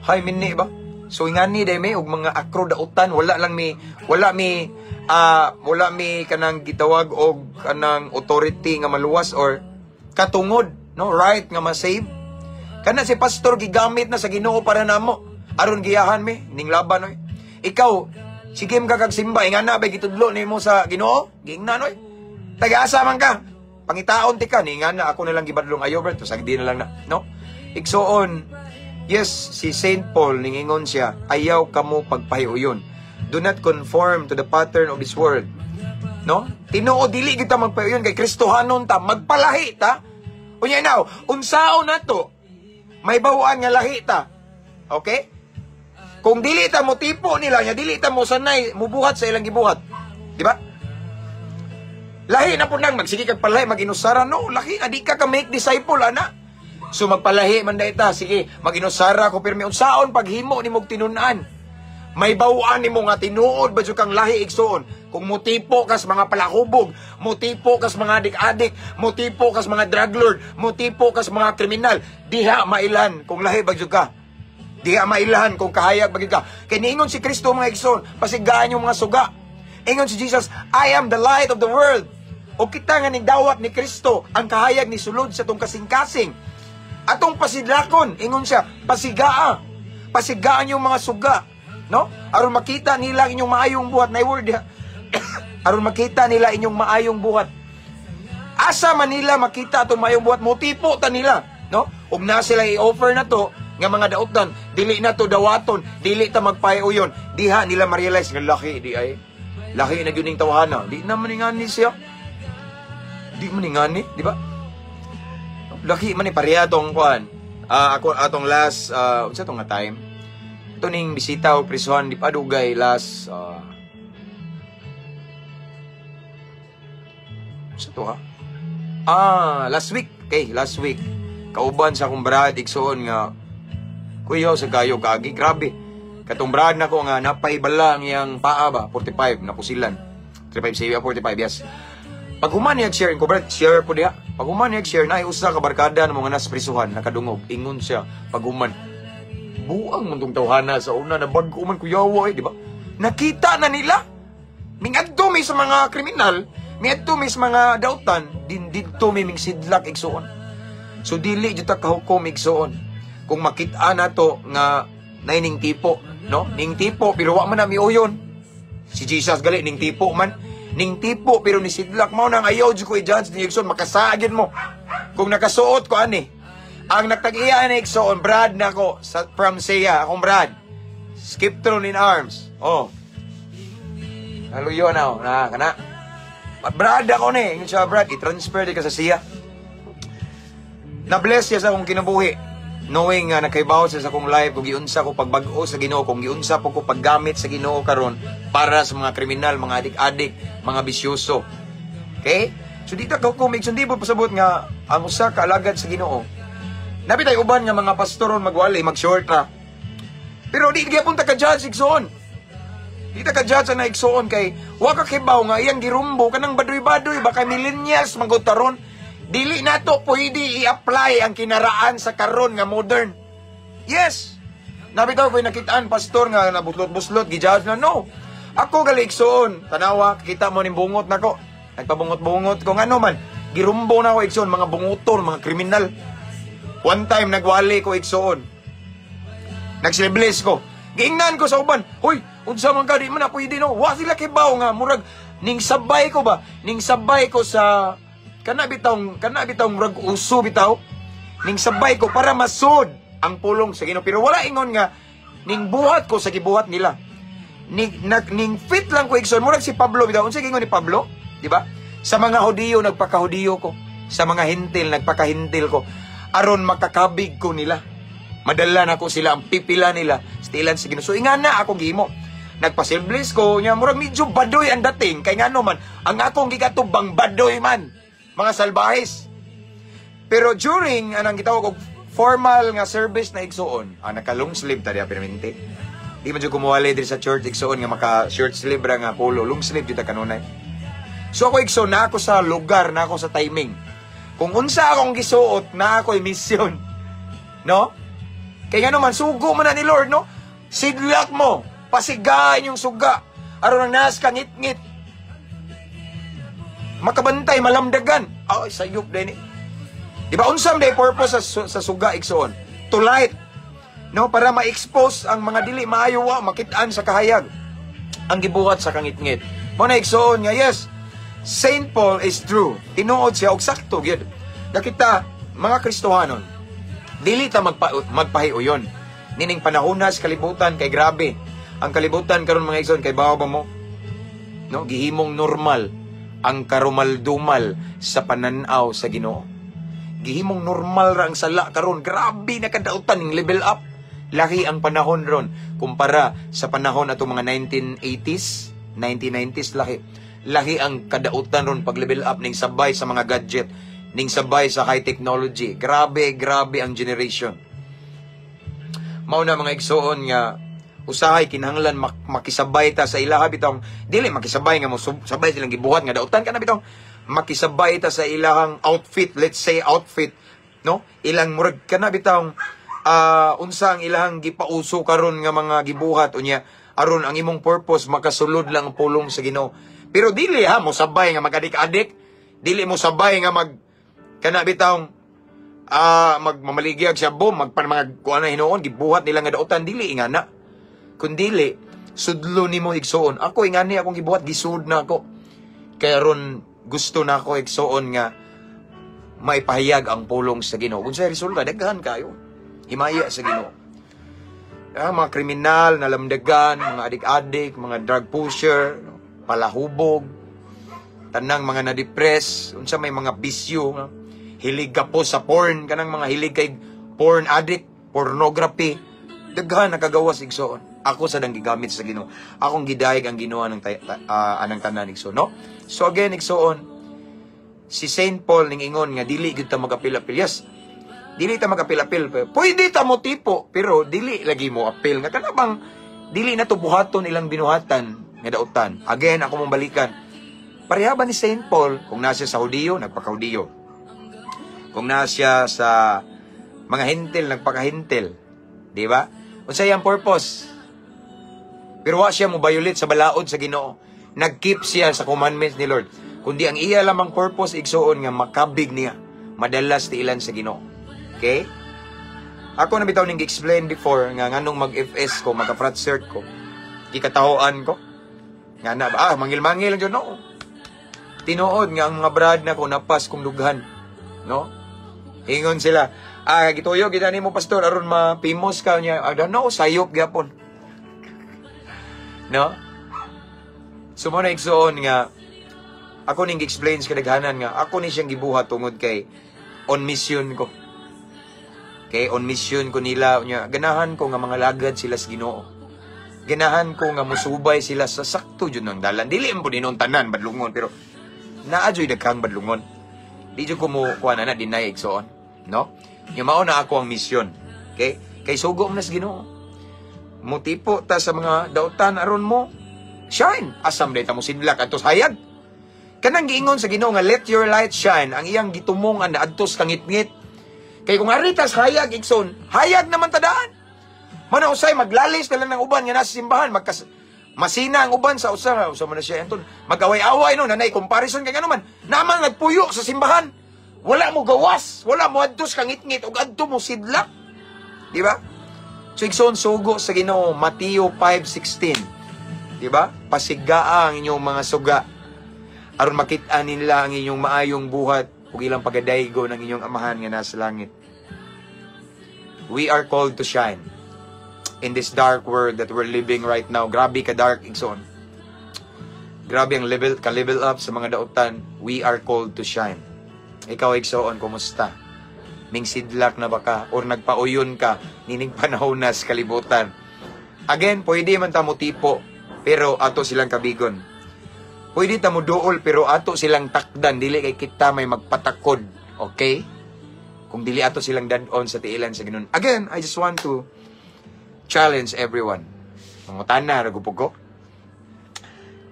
B: "Hay, mini ba?" So ingani day may og mga Acro dautan, wala lang mi wala mi kanang gitawag og kanang authority nga maluwas or katungod, no, right nga ma-save. Kana si pastor gigamit na sa Ginoo para namo aron giyahan mi ning laban oy. Ikaw, sige ka kag simba, ingana ba gitudlo nimo sa Ginoo? Giingnan oy. Taga-asa man ka? Pangitaon ti ka ni ingana ako na lang gibadlong ayo bro, to sagdi na lang na, no? Igsoon, yes, si Saint Paul ningingon siya, "Ayaw kamo pagpahiuyon." Do not conform to the pattern of this world. No? Tinuod dili kita magpahiuyon kay Kristohanon ta, magpalahi ta. Unya now, unsaon nato? May bawaan nga lahi ta. Okay? Kung dili ta mo tipo nila nya, dili ta mo sanay mubuhat sa ilang gibuhat. Di ba? Lahi na po nang magsige kag palahi, maginusara, no, lahi na di ka ka make disciple ana. So magpalahi man dai ta, sige, maginusara ko pirmi, unsaon paghimo nimo tinun-an? May bawaan nimo nga tinuod ba jud kang lahi, igsuon? Kung motipo kas mga palakubog, motipo kas mga adik-adik, motipo kas mga drug lord, motipo kas mga kriminal, diha mailan kung lahi ba jud ka. Diha mailan kung kahayag ba jud ka. Kay niingon si Kristo, mga igsoon, "Pasigaan yung mga suga." Ingon si Jesus, "I am the light of the world." O kita nga nigdawat ni Kristo, ang kahayag ni sulod sa tong kasing-kasing. Atong pasidlakon, ingon siya, "Pasigaa. Pasigaan yung mga suga." No? Aron makita nila ang inyong maayong buhat. Na word diha. Aron makita nila inyong maayong buhat. Asa man nila makita atong maayong buhat, motipo ta nila, no? Ug na sila i-offer na to nga mga dautan, dili na to dawaton, dili ta magpahiuyon. Diha nila ma-realize nga laki di ay. Laki na gyud ning tawhana. Di na man ingani siya. Di man ingani, di ba? Laki man ni pareha tong kuan. Ah, ako atong last unsa tong nga time? Ito ning bisita og prisuhan di pa dugay last sa to ha? Ah, last week. Okay, last week. Kauban sa akong brad, igsuon nga kuyaw sa kayo kagi, grabe. Katong brad nako nga napaibala ang iyang paa ba, 45 napusilan. 35 sa 45, yes. Pag human niya share ko brad, share po diha. Pag human niya share na usa ka barkada ng mga nas prisuhan nakadungog. Ingon siya pag human, "Buang man tong tawhana sa una na bag-o man kuyawa eh," di ba? Nakita na nila. Mingadto mi sa mga kriminal, miadto mi sa mga dautan, din didto mi ming sidlak, igsuon. So dili jud ta kahukom, igsuon. Kung makita nato nga nay ning tipo, no? Ning tipo pero wa man na miuyon. Si Jesus gali ning tipo man. Ning tipo pero ni sidlak. Mao nang ayaw jud ko i-judge ni igsoon, makasagin mo. Kung nakasuot ko ani, ang nagtag-iya ni igsoon, brad nako sa from Siya, akong brad. Skiptron in arms. Oh. Naluyo na oh, na kana. Brad ako ni, ingon siya, "Brad, i-transfer di ka sa Siya." Na-bless siya sa akong kinabuhi. Knowing nga nakaibaw siya sa akong life, kung giunsa ko pagbag-o sa Ginoo, kung giunsa po ko paggamit sa Ginoo karon para sa mga kriminal, mga adik-adik, mga bisyoso. Okay? So dito ka kumig, so di po pasabot nga ang usa ka alagad sa Ginoo. Nabi tayo uban nga mga pastoron magwali, mag-short ra. Pero di gyapon ta ka judge, igsoon. Di ta ka judge na, igsoon, kay wa ka kibaw nga iyang girumbo kanang baduy-baduy baka millennials magud taron. Dili nato pwede i-apply ang kinaraan sa karon nga modern. Yes. Nabi tayo ko'y nakitaan pastor nga nabuslot-buslot, gi-judge na, no. Ako gali, igsoon, tanawa, kita mo ning bungot nako. Nagpabungot-bungot ko ngano man. Girumbo na ako, igsoon, mga bunguton, mga kriminal. One time nagwali ko, igsoon. Nagsiliblis ko. Giingnan ko sa uban, "Hoy, unsa man ka, di man na pwede, no." Wa sila kibaw nga murag ning sabay ko ba? Ning sabay ko sa kana bitawng murag uso bitaw. Ning sabay ko para masud ang pulong sa Ginoo. Pero wala ingon nga ning buhat ko sa gibuhat nila. Ning nag ning fit lang ko, igsoon, murag si Pablo bitaw. Unsa gingon ni Pablo? Di ba? "Sa mga Hudiyo nagpakahudiyo ko. Sa mga Hentil nagpakahentil ko. Aron makakabig ko nila. Madala na ko sila ang pipila nila stilan sa Ginoo." So ingana ako gihimo. Nagpasilblis ko nya murag medyo badoy ang dating kay ngano man ang akong gigatubang badoy man. Mga salbahis. Pero during anang gitawag og formal nga service na, igsuon, naka long sleeve ta diya permente. Di man jud kumuwali diri sa church, igsuon, nga maka short sleeve ra nga polo, long sleeve jud ta kanunay. So ako, igsoon, na ako sa lugar, na ako sa timing. Kung unsa akong gisuot, na ako'y mission. No? Kaya nga naman, sugo mo na ni Lord, no? Sidlak mo, pasigain yung suga. Aron ang nas kangit-ngit. Makabantay, malamdagan. Ay, sayop din eh. Di ba unsam day purpose sa suga, igsoon? To light. No, para ma-expose ang mga dili maayo wa makit-an sa kahayag ang gibuhat sa kangitngit. Mo na, igsoon, nga yes, Saint Paul is true. Tinuod siya og sakto gyud. Nga kita mga Kristohanon, dili ta magpahiuyon nining panahonas kalibutan kay grabe. Ang kalibutan karon, mga igsoon, kay bawo ba mo? No, gihimong normal ang karumaldumal sa pananaw sa Ginoo. Gihimong normal ra ang sala karon. Grabe na kadautan ning level up. Lahi ang panahon ron kumpara sa panahon ato mga 1980s, 1990s, lahi. Lahi ang kadautan ron pag level up ning sabay sa mga gadget, ning sabay sa high technology. Grabe, grabe ang generation. Mao na, mga igsoon, nga usahay kinahanglan makisabay ta sa ilaha bitong dili makisabay nga mo sabay silang gibuhat nga dautan kana, bitong makisabay ta sa ilahang outfit, let's say outfit, no, ilang murag kana bitong unsa ang ilahang gipauso karon nga mga gibuhat. Unya aron ang imong purpose, makasulod lang ang pulong sa Ginoo, pero dili ha mo sabay nga magadik-adik, dili mo sabay nga mag kana bitong magmamaligyag siya bom magpan mga kuan na hinuon gibuhat nila nga dautan, dili ingana, kundili sudlo nimo, igsuon. Ako ingani akong gibuhat, gisud na ako kay aron gusto na ako, igsuon, nga maipahayag ang pulong sa Ginoo. Kung sa resulta, daghan kayo himaya sa Ginoo. Mga kriminal nalamdagan, mga adik-adik, mga drug pusher, no? Palahubog, tanang mga na-depress, unsa may mga bisyo, no? Hilig ka po sa porn, kanang mga hilig kay porn addict, pornography, daghan nakagawas, igsoon. Ako sa dang gigamit sa Ginoo. Akong gidayeg ang Ginoo ng anang tanan, igsoon, no? So again, igsoon, si Saint Paul ning ingon nga dili gyud ta magapil-apil. Yes. Dili ta magapil-apil. Pwede ta mo tipo, pero dili lagi mo apil nga kana bang dili na to buhaton ilang binuhatan nga dautan. Again, ako mong balikan. Pareha ba ni Saint Paul, kung nasa sa Hudiyo, nagpaka-Hudiyo. Kung nasa sa mga Hentil, nagpaka-Hentil. Di ba? Unsa iyang purpose? Pero wa siya mo violate sa balaod sa Ginoo. Nag-keep siya sa commandments ni Lord. Kundi ang iya lamang purpose, igsuon, nga makabig niya, madalas tiilan sa Ginoo. Okay? Ako na bitaw ning explain before nga nganong mag-FS ko, magka-frat cert ko. Gikatahoan ko. Nga na ba? Ah, mangil-mangil lang dyan, no. Tinuod nga ang mga brad na ko napas kong dughan. No? Ingon sila, "Ah, gituyo kita nimo, pastor, aron ma-famous ka niya." I don't know, sayop gyapon. No? So mo na, igsuon, nga ako ning explain sa kadaghanan nga ako ni siyang gibuhat tungod kay on mission ko. Kay on mission ko nila nya, ganahan ko nga mga lagad sila sa Ginoo. Ganahan ko nga musubay sila sa sakto jud ng dalan. Dili man pud inon tanan badlungon, pero naa juy daghang badlungon. Di jud ko mo kuan na deny, igsoon, no? Nya mao na ako ang misyon. Okay? Kay sugo mo na sa Ginoo. Mutipo ta sa mga dautan aron mo shine. Asam day ta mo sidlak adto sa hayag? Kanang giingon sa Ginoo nga "Let your light shine," ang iyang gitumong ang adto sa kangitngit. Kay kung ari tas hayag, igsoon, hayag naman tadaan. Mana usay maglalis na lang ng uban nga nasa simbahan, magkas masina ang uban sa usa, usa man na siya Anton. Mag-away-away, no, nanay comparison kay ngano man, naman nagpuyo sa simbahan. Wala mo gawas, wala mo adto sa kangitngit ug adto mo sidlak. Di ba? So igsoon, sugo sa Ginoo, Mateo 5:16. Di ba? Pasigaa ang inyong mga suga aron makit-an nila ang inyong maayong buhat ug ilang pagadaygo ng inyong Amahan nga nasa langit. We are called to shine in this dark world that we're living right now. Grabe ka dark, igsoon. Grabe ang level ka level up sa mga dautan. We are called to shine. Ikaw, igsoon, kumusta? Ming sidlak na ba ka or nagpauyon ka nining panahon na sa kalibutan? Again, pwede man ta mo tipo, pero ato silang kabigon. Pwede ta mo duol, pero ato silang takdan, dili kay kita may magpatakod. Okay? Kung dili ato silang dad-on sa tiilan sa Ginoo. Again, I just want to challenge everyone. Mangutana ra gud ko.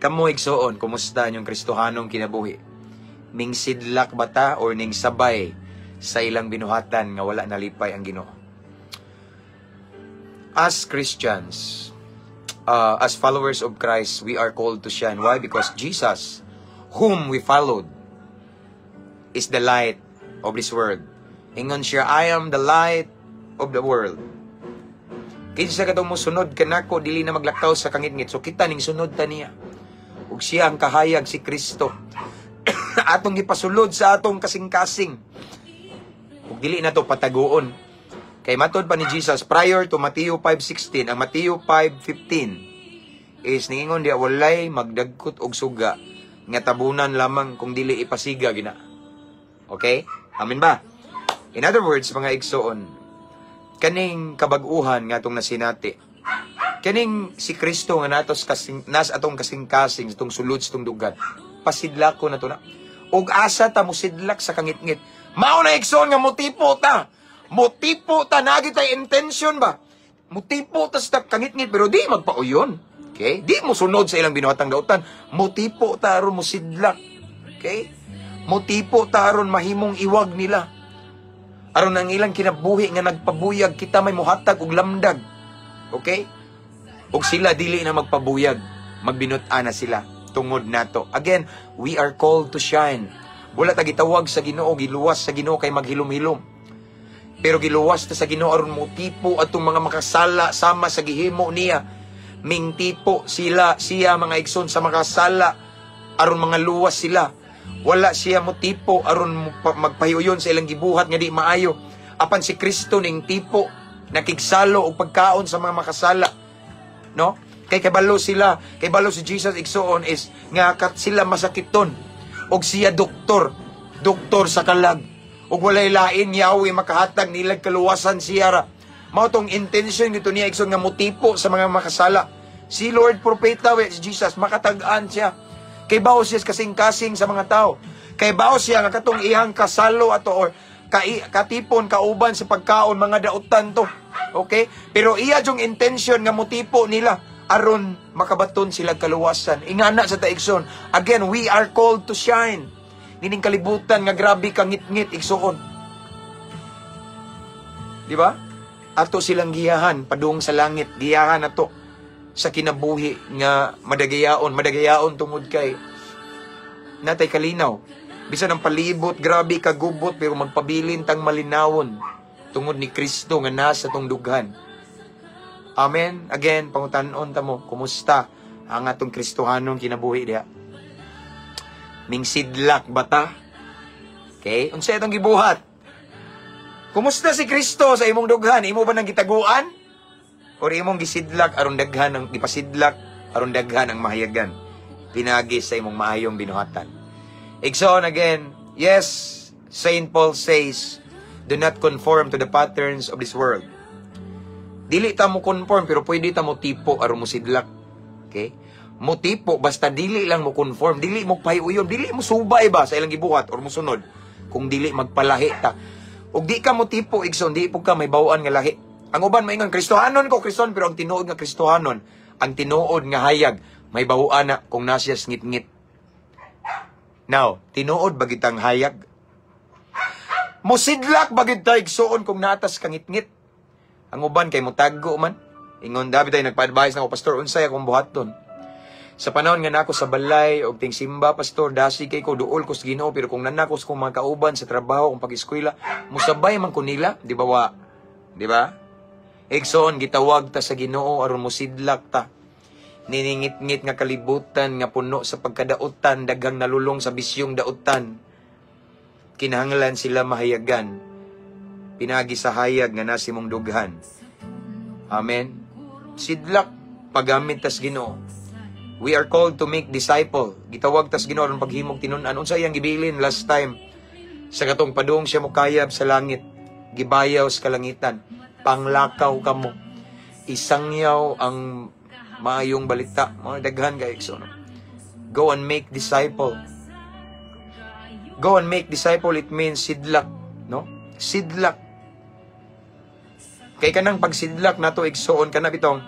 B: Kamo, igsuon, kumusta inyong Kristohanong kinabuhi? Ning sidlak ba ta or ning sabay sa ilang binuhatan nga wala nalipay ang Ginoo? As Christians, as followers of Christ, we are called to shine. Why? Because Jesus, whom we followed, is the light of this world. Ingon siya, "I am the light of the world. Kinsa katong mosunod kanako, dili na maglakaw sa kangitngit." So kita ning sunod ta niya. Ug siya ang kahayag, si Kristo. Atong gipasulod sa atong kasing-kasing. Ug dili na to pataguon. Kay matod pa ni Jesus prior to Matthew 5:16, ang Matthew 5:15 is ningingon diya, walay magdagkot og suga nga tabunan lamang kung dili ipasiga gina. Okay? Amen ba? In other words, mga igsoon, kaning kabag-uhan nga atong nasinati, kaning si Kristo nga natos kasing nas atong kasing-kasing atong sulod sa atong dughan, pasidlak ko na to na. Ug asa ta mosidlak sa kangitngit? Mao na, igsoon, nga motipo ta. Motipo ta, naa gyud tay intention ba? Motipo ta sa kangitngit pero di magpauyon. Okay? Di mo sunod sa ilang binuhatang dautan. Motipo ta aron mosidlak. Okay? Motipo ta aron mahimong iwag nila. Aron ang ilang kinabuhi nga nagpabuyag, kita may muhatag og lamdag. Okay? Ug sila dili na magpabuyag, magbinut-an na sila tungod nato. Again, we are called to shine. Wala ta gitawag sa Ginoo, giluwas sa Ginoo kay maghilom-hilom. Pero giluwas ta sa Ginoo aron motipo atong mga makasala sama sa gihimo niya. Mingtipo sila siya, mga igsoon, sa makasala aron mga luwas sila. Wala siya motipo aron magpahiuyon sa ilang gibuhat nga di maayo. Apan si Kristo ning tipo, nakigsalo og pagkaon sa mga makasala. No? Kay kabalo sila, kay balo si Jesus, igsuon, is nga kat sila masakiton. Og siya doktor, doktor sa kalag. Og walay lain, Yahweh makahatag nilag kaluwasan, siya ra. Mao tong intention gito niya, igsoon, nga motipo sa mga makasala. Si Lord Propeta, we, si Jesus, makatag-an siya. Kay bao siya kasing-kasing sa mga tao. Kay bao siya nga katong iyang kasalo ato or katipon kauban sa pagkaon, mga dautan to. Okay? Pero iya yung intention nga motipo nila aron makabaton sila kaluwasan. Ingana sa ta, igsoon. Again, we are called to shine. Nining kalibutan nga grabe ka ngit-ngit, igsoon. Di ba? Ato silang giyahan padung sa langit, giyahan ato sa kinabuhi nga madagayaon, madagayaon tungod kay natay kalinaw. Bisan ang palibot grabe kagubot, pero magpabilin tang malinawon tungod ni Kristo nga nasa tong dughan. Amen. Again, pangutan-on ta mo, kumusta ang atong Kristohanong kinabuhi diha? Mingsidlak ba ta? Okay? Unsa itong gibuhat? Kumusta si Kristo sa imong dughan? Imo ba nang gitaguan? Or imong gisidlak aron daghan ang gipasidlak aron daghan ang mahayagan pinaagi sa imong maayong binuhatan? Igsoon, again, yes, Saint Paul says, "Do not conform to the patterns of this world." Dili ta mo conform pero pwede ta mo tipo aron mo sidlak. Okay? Mo tipo basta dili lang mo conform, dili mo pahiuyon, dili mo subay ba sa ilang gibuhat or mo sunod kung dili magpalahi ta. Ug di ka mo tipo, igsoon, di po ka may bawaan nga lahi. Ang uban maingon, "Kristohanon ko, Kristohanon," pero ang tinuod nga Kristohanon, ang tinuod nga hayag, may bawaan na kung nasiyas ngit-ngit. Now, tinuod ba gitang hayag? Musidlak ba gid ta, igsuon, kung natas kangitngit? Ang uban kay mutago man. Ingon dabi tayo nagpa-advise na ko, "Pastor, unsay akong buhaton? Sa panahon nga nako sa balay og ting simba, pastor, dasi kay ko, duol ko sa Ginoo, pero kung nanako sa kong mga kauban sa trabaho, kung pag-eskwela, musabay man ko nila, di ba wa?" Di ba? Igsoon, gitawag ta sa Ginoo aron mosidlak ta. Niningit-ngit nga kalibutan nga puno sa pagkadautan, daghang nalulong sa bisyong dautan. Kinahanglan sila mahayagan pinaagi sa hayag nga nasa imong dughan. Amen. Sidlak paggamit tas Ginoo. We are called to make disciple. Gitawag tas Ginoo aron paghimog tinun-an. Unsa iyang gibilin last time sa katong padung siya mokayab sa langit, gibayaw sa kalangitan? "Panglakaw kamo. Isangyaw ang maayong balita." Mga daghan kay, igsoon. Go and make disciple. Go and make disciple, it means sidlak, no? Sidlak. Kay kanang pagsidlak nato, igsuon, kana bitong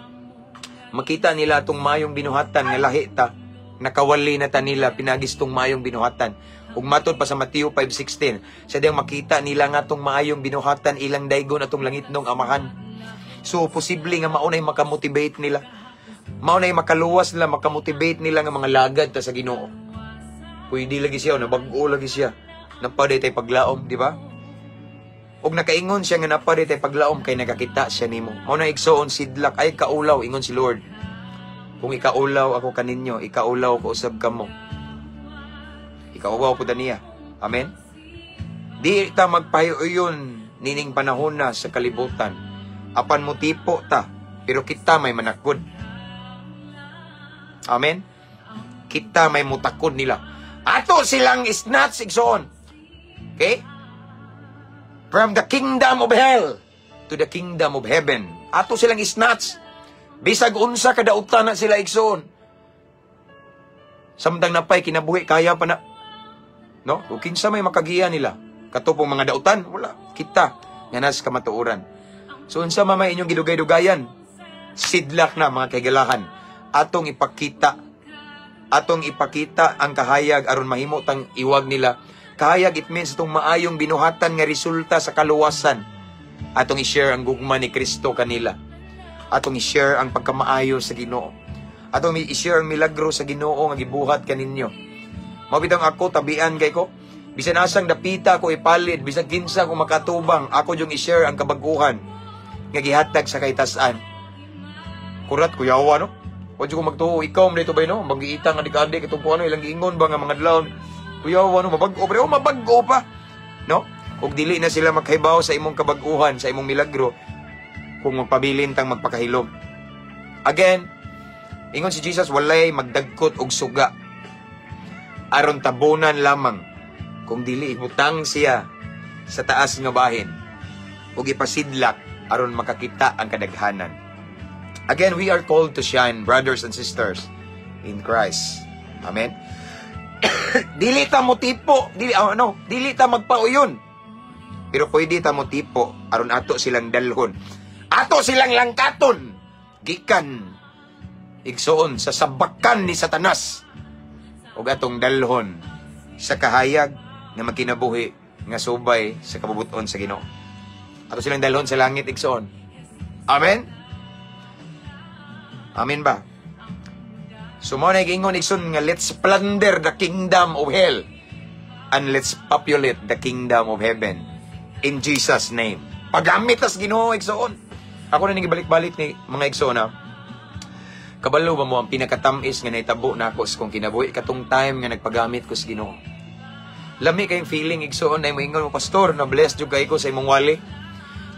B: makita nila atong mayong binuhatan nga lahi ta, nakawali na ta nila pinaagi sa atong maayong binuhatan. Ug matod pa sa Mateo 5:16, sa diyang makita nila nga atong maayong binuhatan, ilang daygon atong langitnong Amahan. So posible nga mao nay makamotivate nila. Mao nay makaluwas nila, makamotivate nila nga mga lagad ta sa Ginoo. Pwede lagi siya, nabag-o lagi siya. Naa pa diay tay paglaom, di ba? Og nakaingon siya nga naa pa diay tay paglaom kay nakakita siya nimo. Mao na, igsoon, sidlak ay kaulaw, ingon si Lord. Kung ikaulaw ako kaninyo, ikaulaw ko usab kamo. Ikauwaw po niya. Amen? Di ta magpahiuyon nining panahon na sa kalibutan. Apan mo tipo ta, pero kita may manakod. Amen? Kita may mutakod nila. Ato silang snatch, igsoon. Okay? From the kingdom of hell to the kingdom of heaven. Ato silang snatch. Bisag unsa kadautan na sila, igsoon. Samtang naa pay kinabuhi, kaya pa na. No? Kung kinsa may makagiya nila. Kato pong mga dautan, wala. Kita nga nas kamatuoran. So unsa man may inyong gidugay-dugayan? Sidlak na, mga kaigalahan. Atong ipakita ang kahayag aron mahimo tang iwag nila. Kahayag, it means itong maayong binuhatan nga resulta sa kaluwasan. Atong i-share ang gugma ni Kristo kanila. Atong i-share ang pagkamaayo sa Ginoo. Atong i-share ang milagro sa Ginoo nga gibuhat kaninyo. Mao bitang ako tabian kay ko. Bisan asang dapita ko ipalid, bisan kinsa ko makatubang, ako yung i-share ang kabaguhan nga gihatag sa kaitas-an. Kurat kuyawa, no? Wa ko magtuo ikaw man dito ba, no? Magiita nga adik-adik itong ano ilang giingon ba nga mga adlaw. Kuyawa, no, mabag-o pero oh, mabag-o pa. No? Ug dili na sila makahibaw sa imong kabag-uhan, sa imong milagro kung magpabilin tang magpakahilom. Again, ingon si Jesus, walay magdagkot og suga aron tabunan lamang kung dili ibutang siya sa taas nga bahin ug ipasidlak aron makakita ang kadaghanan. Again, we are called to shine, brothers and sisters, in Christ. Amen. Dili ta mo tipo, dili ah, ano, dili ta magpauyon. Pero pwede ta mo tipo aron ato silang dalhon. Ato silang langkaton gikan, igsoon, sa sabakan ni Satanas ug atong dalhon sa kahayag nga magkinabuhi nga subay sa kabubuton sa Ginoo. Ato silang dalhon sa langit, igsoon. Amen. Amen ba? So mao na giingon, igsoon, nga let's plunder the kingdom of hell and let's populate the kingdom of heaven in Jesus' name. Pagamit tas Ginoo, igsoon. Ako na balik-balik ni, mga igsoon, ha. Kabalo ba mo ang pinakatamis nga nahitabo nako sa kong kinabuhi katong time nga nagpagamit ko sa Ginoo? Lami kayong feeling, igsoon, na moingon mo, "Pastor, na bless jud kay ko sa imong wali.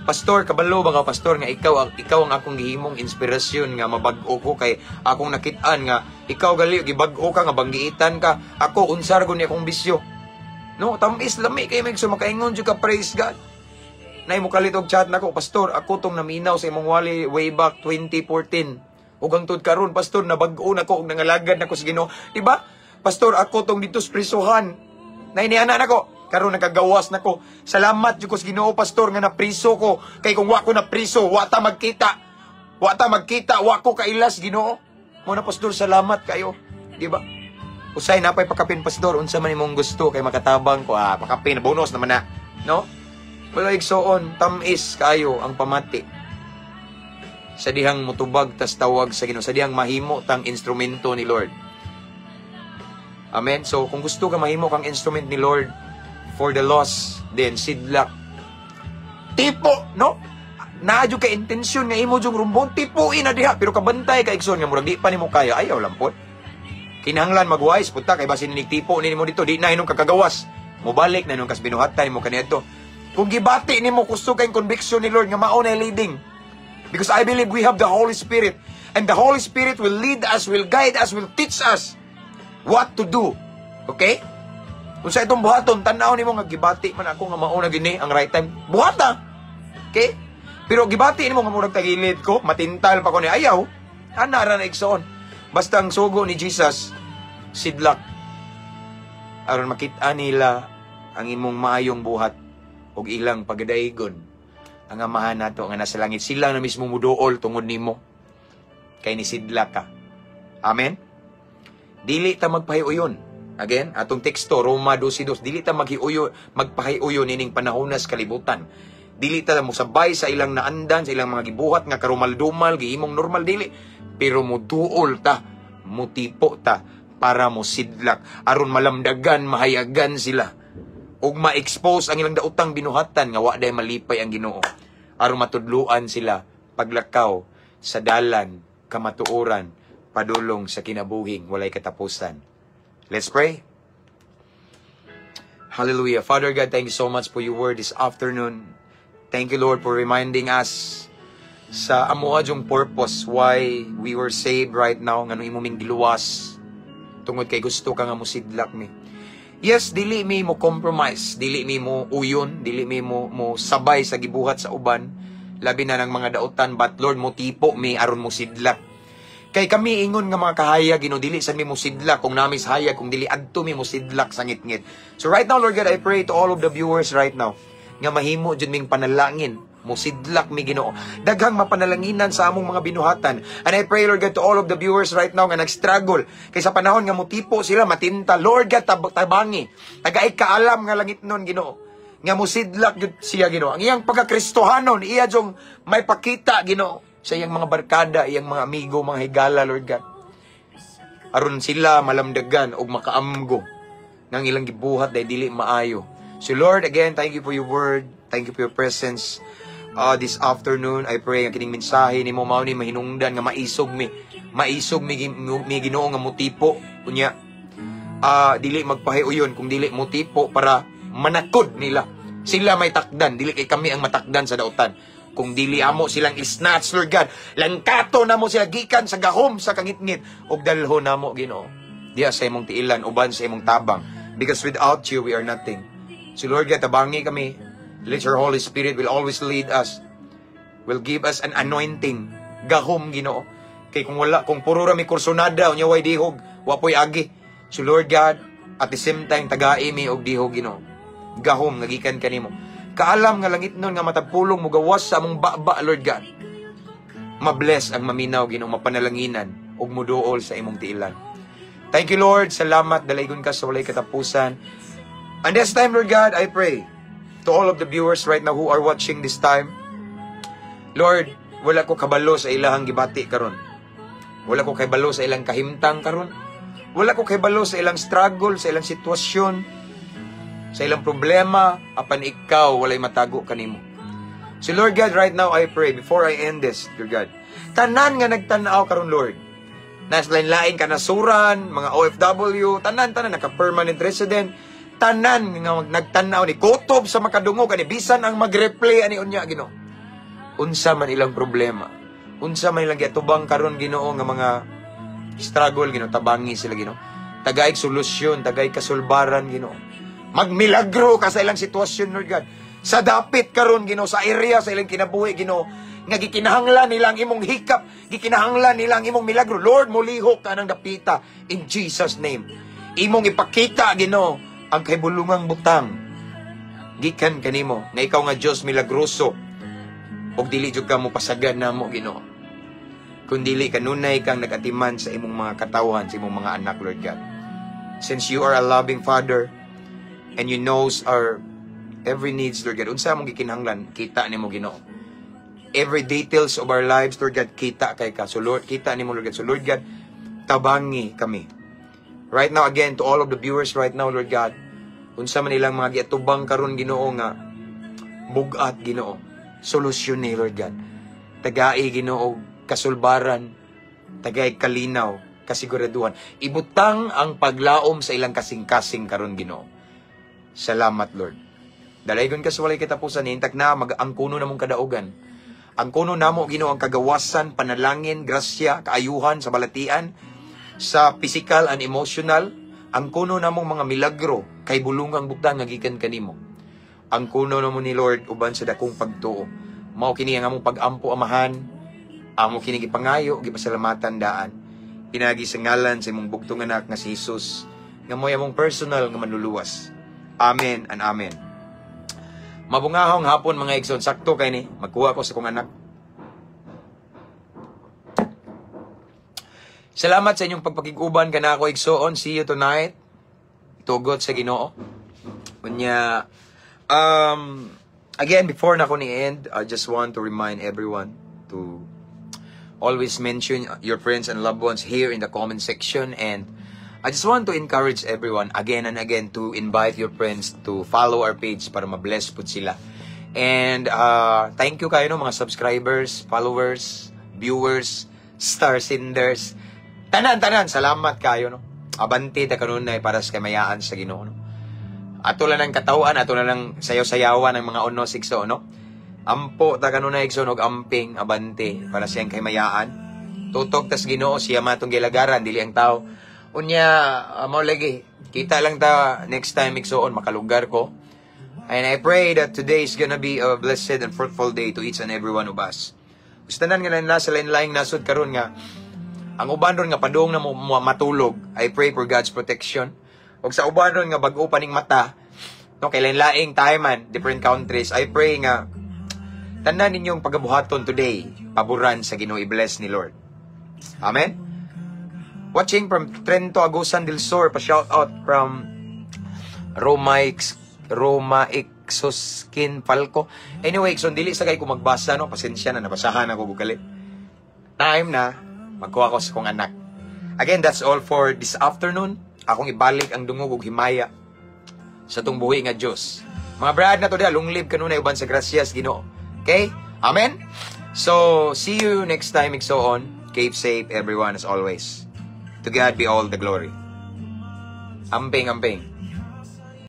B: Pastor, kabalo ba ka, pastor, nga ikaw ang akong gihimong inspirasyon nga mabag-o ko kay akong nakit-an nga ikaw gali gibag-o ka nga banggiitan ka? Ako unsar ko ni akong bisyo." No, tamis, lami kay mig so makaingon jud ka, "Praise God." Nay mo kalit og chat nako, "Pastor, ako tong naminaw sa imong wali way back 2014. Ug hangtod karon, pastor, nabag-o na ko ug nangalagad na ko sa Ginoo." Di ba? "Pastor, ako tong dito sa prisuhan. Nay niana nako. Karon nakagawas nako. Salamat jud ko sa Ginoo, pastor, nga napriso ko. Kay kung wa ko napriso, wa ta magkita. Wa ta magkita, wa ko kailas Ginoo. Mao na, pastor, salamat kayo." Di ba? Usay napay pakapin, pastor, unsa man imong gusto kay makatabang ko, ah, pakapin bonus naman na. No? Wala, igsoon, tamis kayo ang pamati. Sa dihang mutubag tas tawag sa Ginoo, sa dihang mahimo tang instrumento ni Lord. Amen. So kung gusto ka mahimo kang instrument ni Lord for the lost, then sidlak. Tipo, no? Naa jud kay intensyon nga imo jung rumbon, tipuin na diha, pero kabantay ka, igsoon, nga murag di pa nimo kaya, ayaw lang pod. Kinahanglan mag-wise punta kay basin tipo nimo dito di na hinon kagawas. Mobalik na hinon kas binuhatan nimo kaniadto. Kung gibati nimo kusog kay conviction ni Lord nga mao na leading. Because I believe we have the Holy Spirit and the Holy Spirit will lead us, will guide us, will teach us what to do. Okay? Kung sa itong buhaton, tanaw nimo nga gibati man ako nga mao na gini ang right time. Buhata. Okay? Pero gibati nimo nga murag tagilid ko, matintal pa ko ni, ayaw. Ana ra na, igsoon. Basta ang sugo ni Jesus, sidlak. Aron makita nila ang imong maayong buhat. Ug ilang pagadaygon ang Amahan nato nga nasa langit. Sila na mismo muduol tungod nimo. Kay nisidlak ka. Amen? Dili ta magpahiuyon. Again, atong teksto, Roma 12:2, dili ta magpahiuyon nining panahonas kalibutan. Dili ta mosabay sa ilang naandan, sa ilang mga gibuhat nga karumal-dumal, gihimong normal, dili. Pero muduol ta, mutipo ta para mosidlak aron malamdagan, mahayagan sila ug ma-expose ang ilang daotang binuhatan nga wa day malipay ang Ginoo, aron matudluan sila paglakaw sa dalan kamatuoran padulong sa kinabuhing walay katapusan. Let's pray. Hallelujah. Father God, thank you so much for your word this afternoon. Thank you, Lord, for reminding us sa amoa yung purpose why we were saved right now, ngano imo ming giluwas, tungod kay gusto ka nga mosidlak mi. Yes, dili mi mo compromise, dili mi mo uyon, dili mi mo sabay sa gibuhat sa uban, labi na ng mga dautan, but Lord, mo tipo mi aron mo sidlak. Kay kami ingon nga mga kahayag, Ginoo, dili sa mi mo sidlak kung namis hayag, kung dili adto mi mo sidlak sa ngitngit. So right now, Lord God, I pray to all of the viewers right now, nga mahimo jud ming panalangin, musidlak mi, Ginoo. Daghang mapanalanginan sa among mga binuhatan. And I pray, Lord God, to all of the viewers right now nga nag-struggle. Kay sa panahon nga mutipo sila, matinta. Lord God, tabangi. Tagay kaalam nga langit nun, Ginoo. Nga musidlak jud siya, Ginoo. Ang iyang pagkakristohanon, iya jung may pakita, Ginoo, sa iyang mga barkada, iyang mga amigo, mga higala, Lord God. Aron sila malamdagan og makaamgo ng ilang gibuhat dahil dili maayo. So Lord, again, thank you for your word. Thank you for your presence this afternoon. I pray ang kining mensahe nimo mao ni mahinungdan nga maisog mi. Maisog mi, Ginoo, nga mutipo unya. Dili magpahiuyon kung dili motipo para manakod nila. Sila may takdan, dili kay kami ang matakdan sa dautan. Kung dili amo silang isnatch, Lord God, langkato namo sila gikan sa gahom sa kangitngit ug dalho namo, Ginoo, diya sa imong tiilan uban sa imong tabang. Because without you, we are nothing. So Lord God, tabangi kami. Let your Holy Spirit will always lead us. Will give us an anointing. Gahom, Ginoo. Kay kung wala, kung puro ra mi kursonada, unya way dihog, wa po'y agi. So Lord God, at the same time, tagai mi og dihog, Ginoo. Gahom nga gikan kanimo. Kaalam nga langit nun nga matag pulong mo gawas sa among baba, Lord God. Mabless ang maminaw, Ginoo, mapanalanginan ug muduol sa imong tiilan. Thank you, Lord. Salamat. Dalaygon ka sa walay katapusan. And this time, Lord God, I pray to all of the viewers right now who are watching this time. Lord, wala ko kabalo sa ilahang gibati karon. Wala ko kabalo sa ilang kahimtang karon. Wala ko kabalo sa ilang struggle, sa ilang sitwasyon, sa ilang problema, apan ikaw walay matago kanimo. So Lord God, right now I pray, before I end this, Lord God, tanan nga nagtanaw karon, Lord, nas lain-lain kanasuran, mga OFW, tanan-tanan, naka-permanent resident, tanan nga nagtanaw ni kutob sa makadungog ani bisan ang mag-replay ani unya, Ginoo. Unsa man ilang problema, unsa man ilang giatubang karon, Ginoo, nga mga struggle, Ginoo, tabangi sila, Ginoo. Tagaig solusyon, tagaig kasulbaran, Ginoo. Magmilagro ka sa ilang sitwasyon, Lord God. Sa dapit karon, Ginoo, sa area sa ilang kinabuhi, Ginoo, nga gikinahanglan nila ang imong hikap, gikinahanglan nila ang imong milagro. Lord, mulihok ka ng dapita in Jesus' name. Imong ipakita, Ginoo, ang kahibulungang butang gikan kanimo nga ikaw nga Dios milagroso ug dili jud ka mo pasagad namo, Ginoo, kun dili kanunay kang nagatiman sa imong mga katawhan, sa imong mga anak, Lord God. Since you are a loving Father and you knows our every needs, Lord God, unsa among gikinahanglan, kita nimo, Ginoo. Every details of our lives, Lord God, kita kay ka. So Lord, kita nimo, Lord God. So Lord God, tabangi kami. Right now, again, to all of the viewers right now, Lord God, unsa man ilang mga giatubang karon, Ginoo, nga bugat, Ginoo, solusyon ni Lord God. Tagai, Ginoo, kasulbaran, tagay kalinaw, kasiguraduhan. Ibutang ang paglaom sa ilang kasing-kasing karon, Ginoo. Salamat, Lord. Dalaygon ka sa walay katapusan, hintak na mag ang kuno namong kadaugan. Ang kuno namo, Ginoo, ang kagawasan, panalangin, grasya, kaayuhan sa balatian, sa physical and emotional. Ang kuno namong mga milagro kay bulungang butang nga gikan kanimo. Ang kuno namo ni Lord uban sa dakong pagtuo. Mao kini ang among pag-ampo, Amahan. Amo kini gipangayo, gipasalamatan daan. Pinagi sa ngalan sa imong bugtong anak nga si Jesus, nga mo'y among personal nga manluluwas. Amen and amen. Mabungahong hapon, mga igsoon. Sakto kay ni magkuha ko sa kong anak. Salamat sa inyong pagpakig-uban kanako, igsoon. See you tonight. Tugot sa Ginoo. Unya, again, before na ko ni end, I just want to remind everyone to always mention your friends and loved ones here in the comment section, and I just want to encourage everyone again and again to invite your friends to follow our page para ma-bless pud sila. And thank you kayo, no, mga subscribers, followers, viewers, star senders. Tanan tanan, salamat kayo, no. Abante ta kanunay para sa kahimayaan sa Ginoo, no. Ato lang ang katawan, ato na lang sayaw-sayawan ng mga unos, igsoon, no. Ampo ta kanunay, igsoon, og amping, abante para siyang kahimayaan. Tutok tas Ginoo, siya man atong gilagaran, dili ang tao. Unya, mao lagi. Kita lang ta next time, igsoon, makalugar ko. And I pray that today is gonna be a blessed and fruitful day to each and every one of us. Gusto tanan nga nasa lain-laing nasod karon nga ang uban ron nga padung na mo matulog, I pray for God's protection. Ug sa uban ron nga bag-o pa ning mata, no, kay lain-laing time man, different countries, I pray nga tanan ninyong pagabuhaton today, paboran sa Ginoo, i-bless ni Lord. Amen. Watching from Trento, Agusan del Sur, pa shout out from Roma X Roma Exoskin Falco. Anyway, so dili sa kay ko magbasa, no, pasensya na, nabasahan ako bugali. Time na magkuha ko sa kong anak. Again, that's all for this afternoon. Akong ibalik ang dungog ug himaya sa atong buhi nga Dios. Mga brad na to diha, long live kanunay uban sa grasya Ginoo. Okay? Amen? So, see you next time, igsoon. Keep safe, everyone, as always. To God be all the glory. Amping, amping.